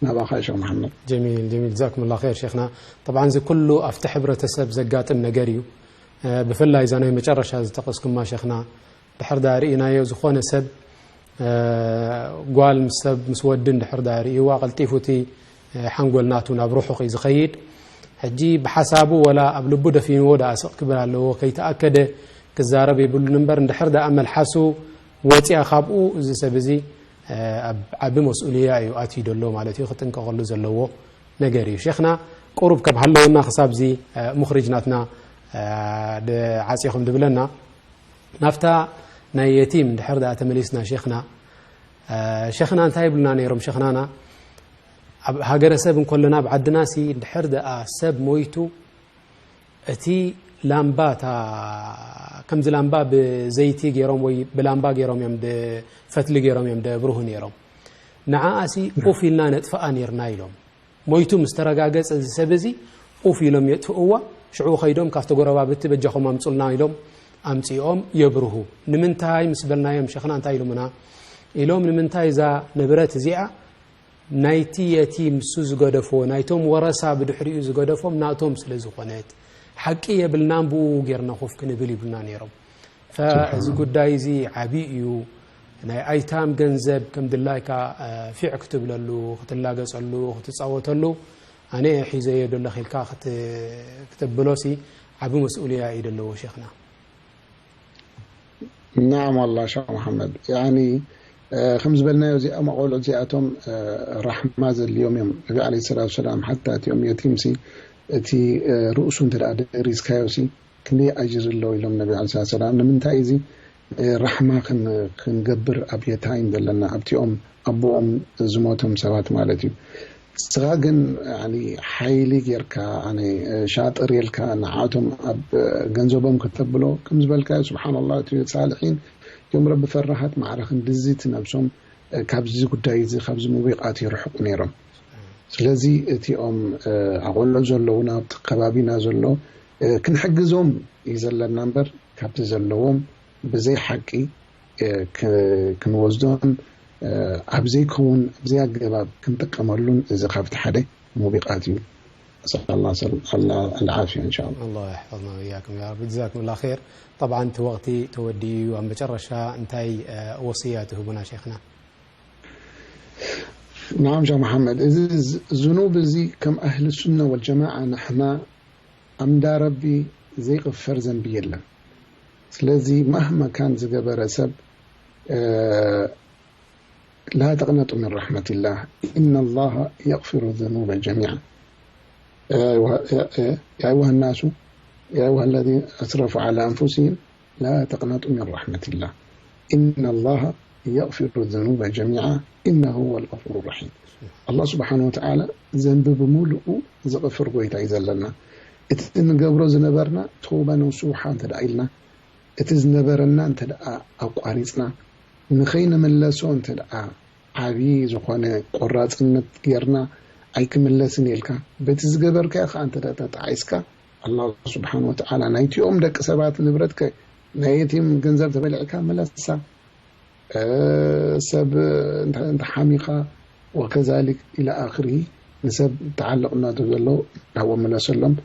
ናባኻ ሸኽ መሓመድ። ጀሚል፣ ጀሚል፣ ጀዛኩሙላህ ኸይር ሼኽና። ጠብዓን እዚ ኩሉ ኣብቲ ሕብረተሰብ ዘጋጥም ነገር እዩ። እ፣ ብፍላይ እዛ ናይ መጨረሻ ዝጠቐስኩማ ሼኽና፣ ድሕር ዳ ርኢናዮ ዝኾነ ሰብ፣ እ፣ ጓል ምስ ሰብ፣ ምስ ወዲ እንድሕር ዳ ርእይዋ፣ ቀልጢፉ እቲ ሓንጎል ናቱ ናብ ርሑቕ እዩ ዝኸይድ። ሕጂ ብሓሳቡ ወላ ኣብ ልቡ ደፊንዎ ደኣ ስቕ ክብል ኣለዎ፣ ከይተኣከደ ክዛረብ የብሉን እምበር፣ እንድሕር ደኣ መልሓሱ ወፂኣ ካብኡ፣ እዚ ሰብ እዚ ኣብ ዓቢ መስኡልያ እዩ ኣትዩ ዘሎ ማለት እዩ፣ ክጥንቀቐሉ ዘለዎ ነገር እዩ። ሼኽና ቁሩብ ከም ሃለወና ክሳብ እዚ ሙኽሪጅ ናትና ዓፂኹም ድብለና፣ ናብታ ናይ የቲም እንድሕር ደኣ ተመሊስና ሼኽና፣ ሸኽና እንታይ ይብሉና ነይሮም? ሸኽናና ኣብ ሃገረሰብ እንኮለና ኣብ ዓድና ሲ ድሕር ደኣ ሰብ ሞይቱ እቲ ላምባ እታ ከምዚ ላምባ ብዘይቲ ገይሮም ወይ ብላምባ ገይሮም እዮም ድ- ፈትሊ ገይሮም እዮም ደብርሁ ነይሮም። ንዓኣ ሲ ኡፍ ኢልና ነጥፍኣ ነይርና ኢሎም። ሞይቱ ምስ ተረጋገጸ እዚ ሰብ እዚ ኡፍ ኢሎም የጥፍእዋ። ሽዑ ከይዶም ካብቲ ጎረባብቲ በጃኹም ኣምጹልና ኢሎም ኣምጺኦም የብርሁ። ንምንታይ ምስ በልናዮም ሸኽና እንታይ ኢሎምና ኢሎም ንምንታይ እዛ ንብረት እዚኣ ናይቲ የቲም ንሱ ዝገደፎ ናይቶም ወረሳ ብድሕሪኡ ዝገደፎም ናቶም ስለ ዝኾነት ሓቂ የብልናን ብኡ ጌርና ኮፍ ክንብል ይብሉና ነይሮም። ፈ- እዚ ጉዳይ እዚ ዓብዪ እዩ። ናይ ኣይታም ገንዘብ ከም ድላይካ ፊዕ ክትብለሉ ክትላገጸሉ ክትጻወተሉ ኣነ ሒዘዮ ደለኺ ኢልካ ክት- ክተብሎሲ ዓቢ መስኡልያ እዩ ደለዎ ሸኽና። ናዓም ዋላ ሸኽ መሓመድ ያኒ ከም ዝበልናዮ እዚኣም ኣቆልዑ እዚኣቶም ራሕማ ዘድልዮም እዮም። ነቢ ዓለ ሰላት ሰላም ሓታ እቲኦም የቲምሲ እቲ ርእሱ እንተ ደኣ ደሪዝካዮሲ ክንደይ ኣጅር ኣለዎ ኢሎም ነቢ ዓለ ሰላት ሰላም። ንምንታይ እዚ ራሕማ ክንገብር ኣብ የታይም ዘለና ኣብቲኦም ኣቦኦም ዝሞቶም ሰባት ማለት እዩ። ንስኻ ግን ሓይሊ ጌርካ ኣነ ሻጥር የልካ ንዓቶም ኣብ ገንዘቦም ከተብሎ ከም ዝበልካዮ ስብሓንላ እቲ ሳልሒን እዮም ረቢ ፈራሃት ማዕረ ክንድዚ እቲ ነብሶም ካብዚ ጉዳይ እዚ ካብዚ ምውቃት ይርሕቁ ነይሮም። ስለዚ እቲኦም ኣቆልዑ ዘለዉ ናብቲ ከባቢና ዘሎ ክንሕግዞም እዩ ዘለና እምበር ካብቲ ዘለዎም ብዘይ ሓቂ ክንወስዶን ኣብ ዘይከውን ኣብ ዘይ ኣገባብ ክንጥቀመሉን እዚ ካብቲ ሓደ ሙቢቃት እዩ። ኣልዓፍያ እንሻላ። الله يحفظنا وإياكم يا رب. جزاكم الله خير. طبعا እቲ ወቕቲ ተወዲኡ እዩ። ኣብ መጨረሻ እንታይ ወስያ ትህቡና ሸይኽና? ናዓም ሸኽ መሓመድ፣ እዚ ዝኑብ እዚ ከም ኣህሊ ሱና ወልጀማዓ ንሕና ኣምዳ ረቢ ዘይቕፈር ዘንቢ የለን። ስለዚ ማህማ ካን ዝገበረ ሰብ لا تقنطوا من رحمة الله إن الله يغفر الذنوب جميعا يا أيها الناس يا أيها الذين أسرفوا على أنفسهم لا تقنطوا من رحمة الله إن الله يغفر الذنوب جميعا إنه هو الغفور الرحيم. الله سبحانه وتعالى ዘንቢ ብምሉኡ ዝቕፍር ጎይታ እዩ ዘለና። እቲ እንገብሮ ዝነበርና ተውባ ነሱሓ እንተ ደኣ ኢልና እቲ ዝነበረና እንተ ደኣ ኣቋሪጽና ንኸይንምለሶ እንተ ደኣ ዓብዪ ዝኾነ ቆራጽነት ጌርና ኣይክምለስን ኢልካ በቲ ዝገበርካዮ ከዓ እንተ ደኣ ተጣዒስካ ኣላህ ስብሓን ወተዓላ ናይቲኦም ደቂ ሰባት ንብረት ከ ናይ የቲም ገንዘብ ተበሊዕካ ምለሳ ሰብ እንተሓሚኻ ወከዛሊክ ኢላ ኣኽርሂ ንሰብ ተዓልቕ እናተ ዘሎ ናብኦም ምለሰሎም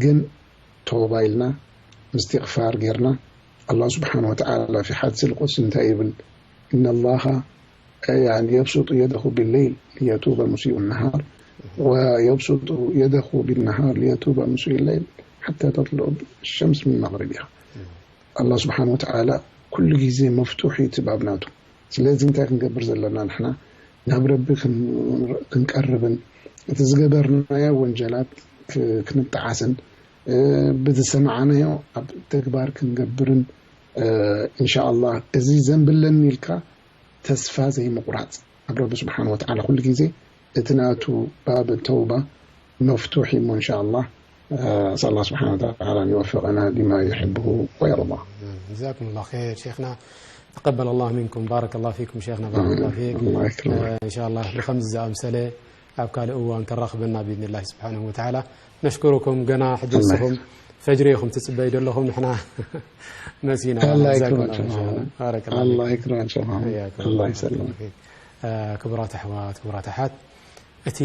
ግን ተውባ ኢልና ምስትቕፋር ጌርና ኣላህ ስብሓን ወተዓላ ፊ ሓድስ ልቁድሲ እንታይ ይብል إن الله يبسط يده بالليل ليتوب مسيء النهار ويبسط يده بالنهار ليتوب مسيء الليل حتى تطلع الشمس من مغربها ኣላህ ስብሓን ወተዓላ ኩሉ ግዜ መፍቱሕ እዩ እቲ ባብ ናቱ ስለዚ እንታይ ክንገብር ዘለና ንሕና ናብ ረቢ ክንቀርብን እቲ ዝገበርናዮ ወንጀላት ክንጠዓስን ብዝሰማዕናዮ ኣብ ተግባር ክንገብርን እንሻ ኣላህ እዚ ዘንብለኒ ኢልካ ተስፋ ዘይምቑራፅ ኣብ ረቢ ስብሓን ወተዓላ ኩሉ ግዜ እቲ ናቱ ባብ ተውባ መፍቱሕ እሞ እንሻ ኣላህ ኣስኣል ኣላህ ስብሓን ወተዓላ ንወፍቀና ሊማ ዩሕብሁ ወየርዳ جزاكم الله خير شيخنا تقبل الله منكم بارك الله فيكم شيخنا بارك الله فيك الله يكرمك إن شاء الله ብኸምዚ ዝኣምሰለ ኣብ ካልእ እዋን ከራኽበና ብኢድኒ ላሂ ስብሓንሁ ወተዓላ ነሽኩሩኩም ገና ሕጂ ንስኹም ፈጅሪ ኢኹም ትፅበዩ ዘለኹም ንሕና መሲና الله ጀዛኩም يكرمك ላሁ ኸይራ። ባረከላሁ الله ፊኩም። يكرمك شيخ محمد حياكم الله الله يسلمك ويبارك فيك. ክቡራት ኣሕዋት ክቡራት ኣሓት እቲ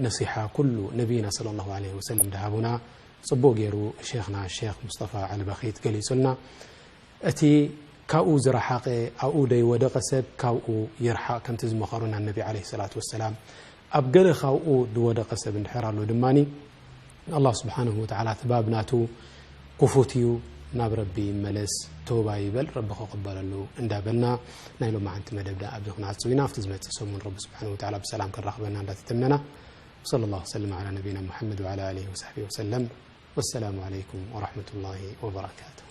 ነሲሓ ኩሉ ነቢይና صلى الله عليه وسلم ድሃቡና ፅቡቅ ገይሩ ሸይኽና ሸይኽ ሙስጠፋ ዓሊ በኺት ገሊፁልና እቲ ካብኡ ዝረሓቐ ኣብኡ ደይወደቐ ሰብ ካብኡ ይርሓቕ ከምቲ ዝመኸሩና ነቢ عليه الصلاة والسلام ኣብ ገለ ካብኡ ዝወደቐ ሰብ እንድሕር ኣሎ ድማ፣ ኣላህ ስብሓንሁ ወተዓላ እቲ ባብ ናቱ ክፉት እዩ፣ ናብ ረቢ ይመለስ፣ ተውባ ይበል፣ ረቢ ክቕበለሉ እንዳበልና ናይ ሎማዓንቲ መደብ ደኣ ኣብዚ ክንዓጽው ኢና። ኣብቲ ዝመጽእ ሰሙን ረቢ ስብሓንሁ ወተዓላ ብሰላም ከራኽበና እንዳተተመና። ወሰለ ላሁ ወሰለም ዓላ ነቢና ሙሓመድ ወዓላ ኣሊሂ ወሰሕቢሂ ወሰለም። ወሰላሙ ዓለይኩም ወረሕመቱላሂ ወበረካቱሁ።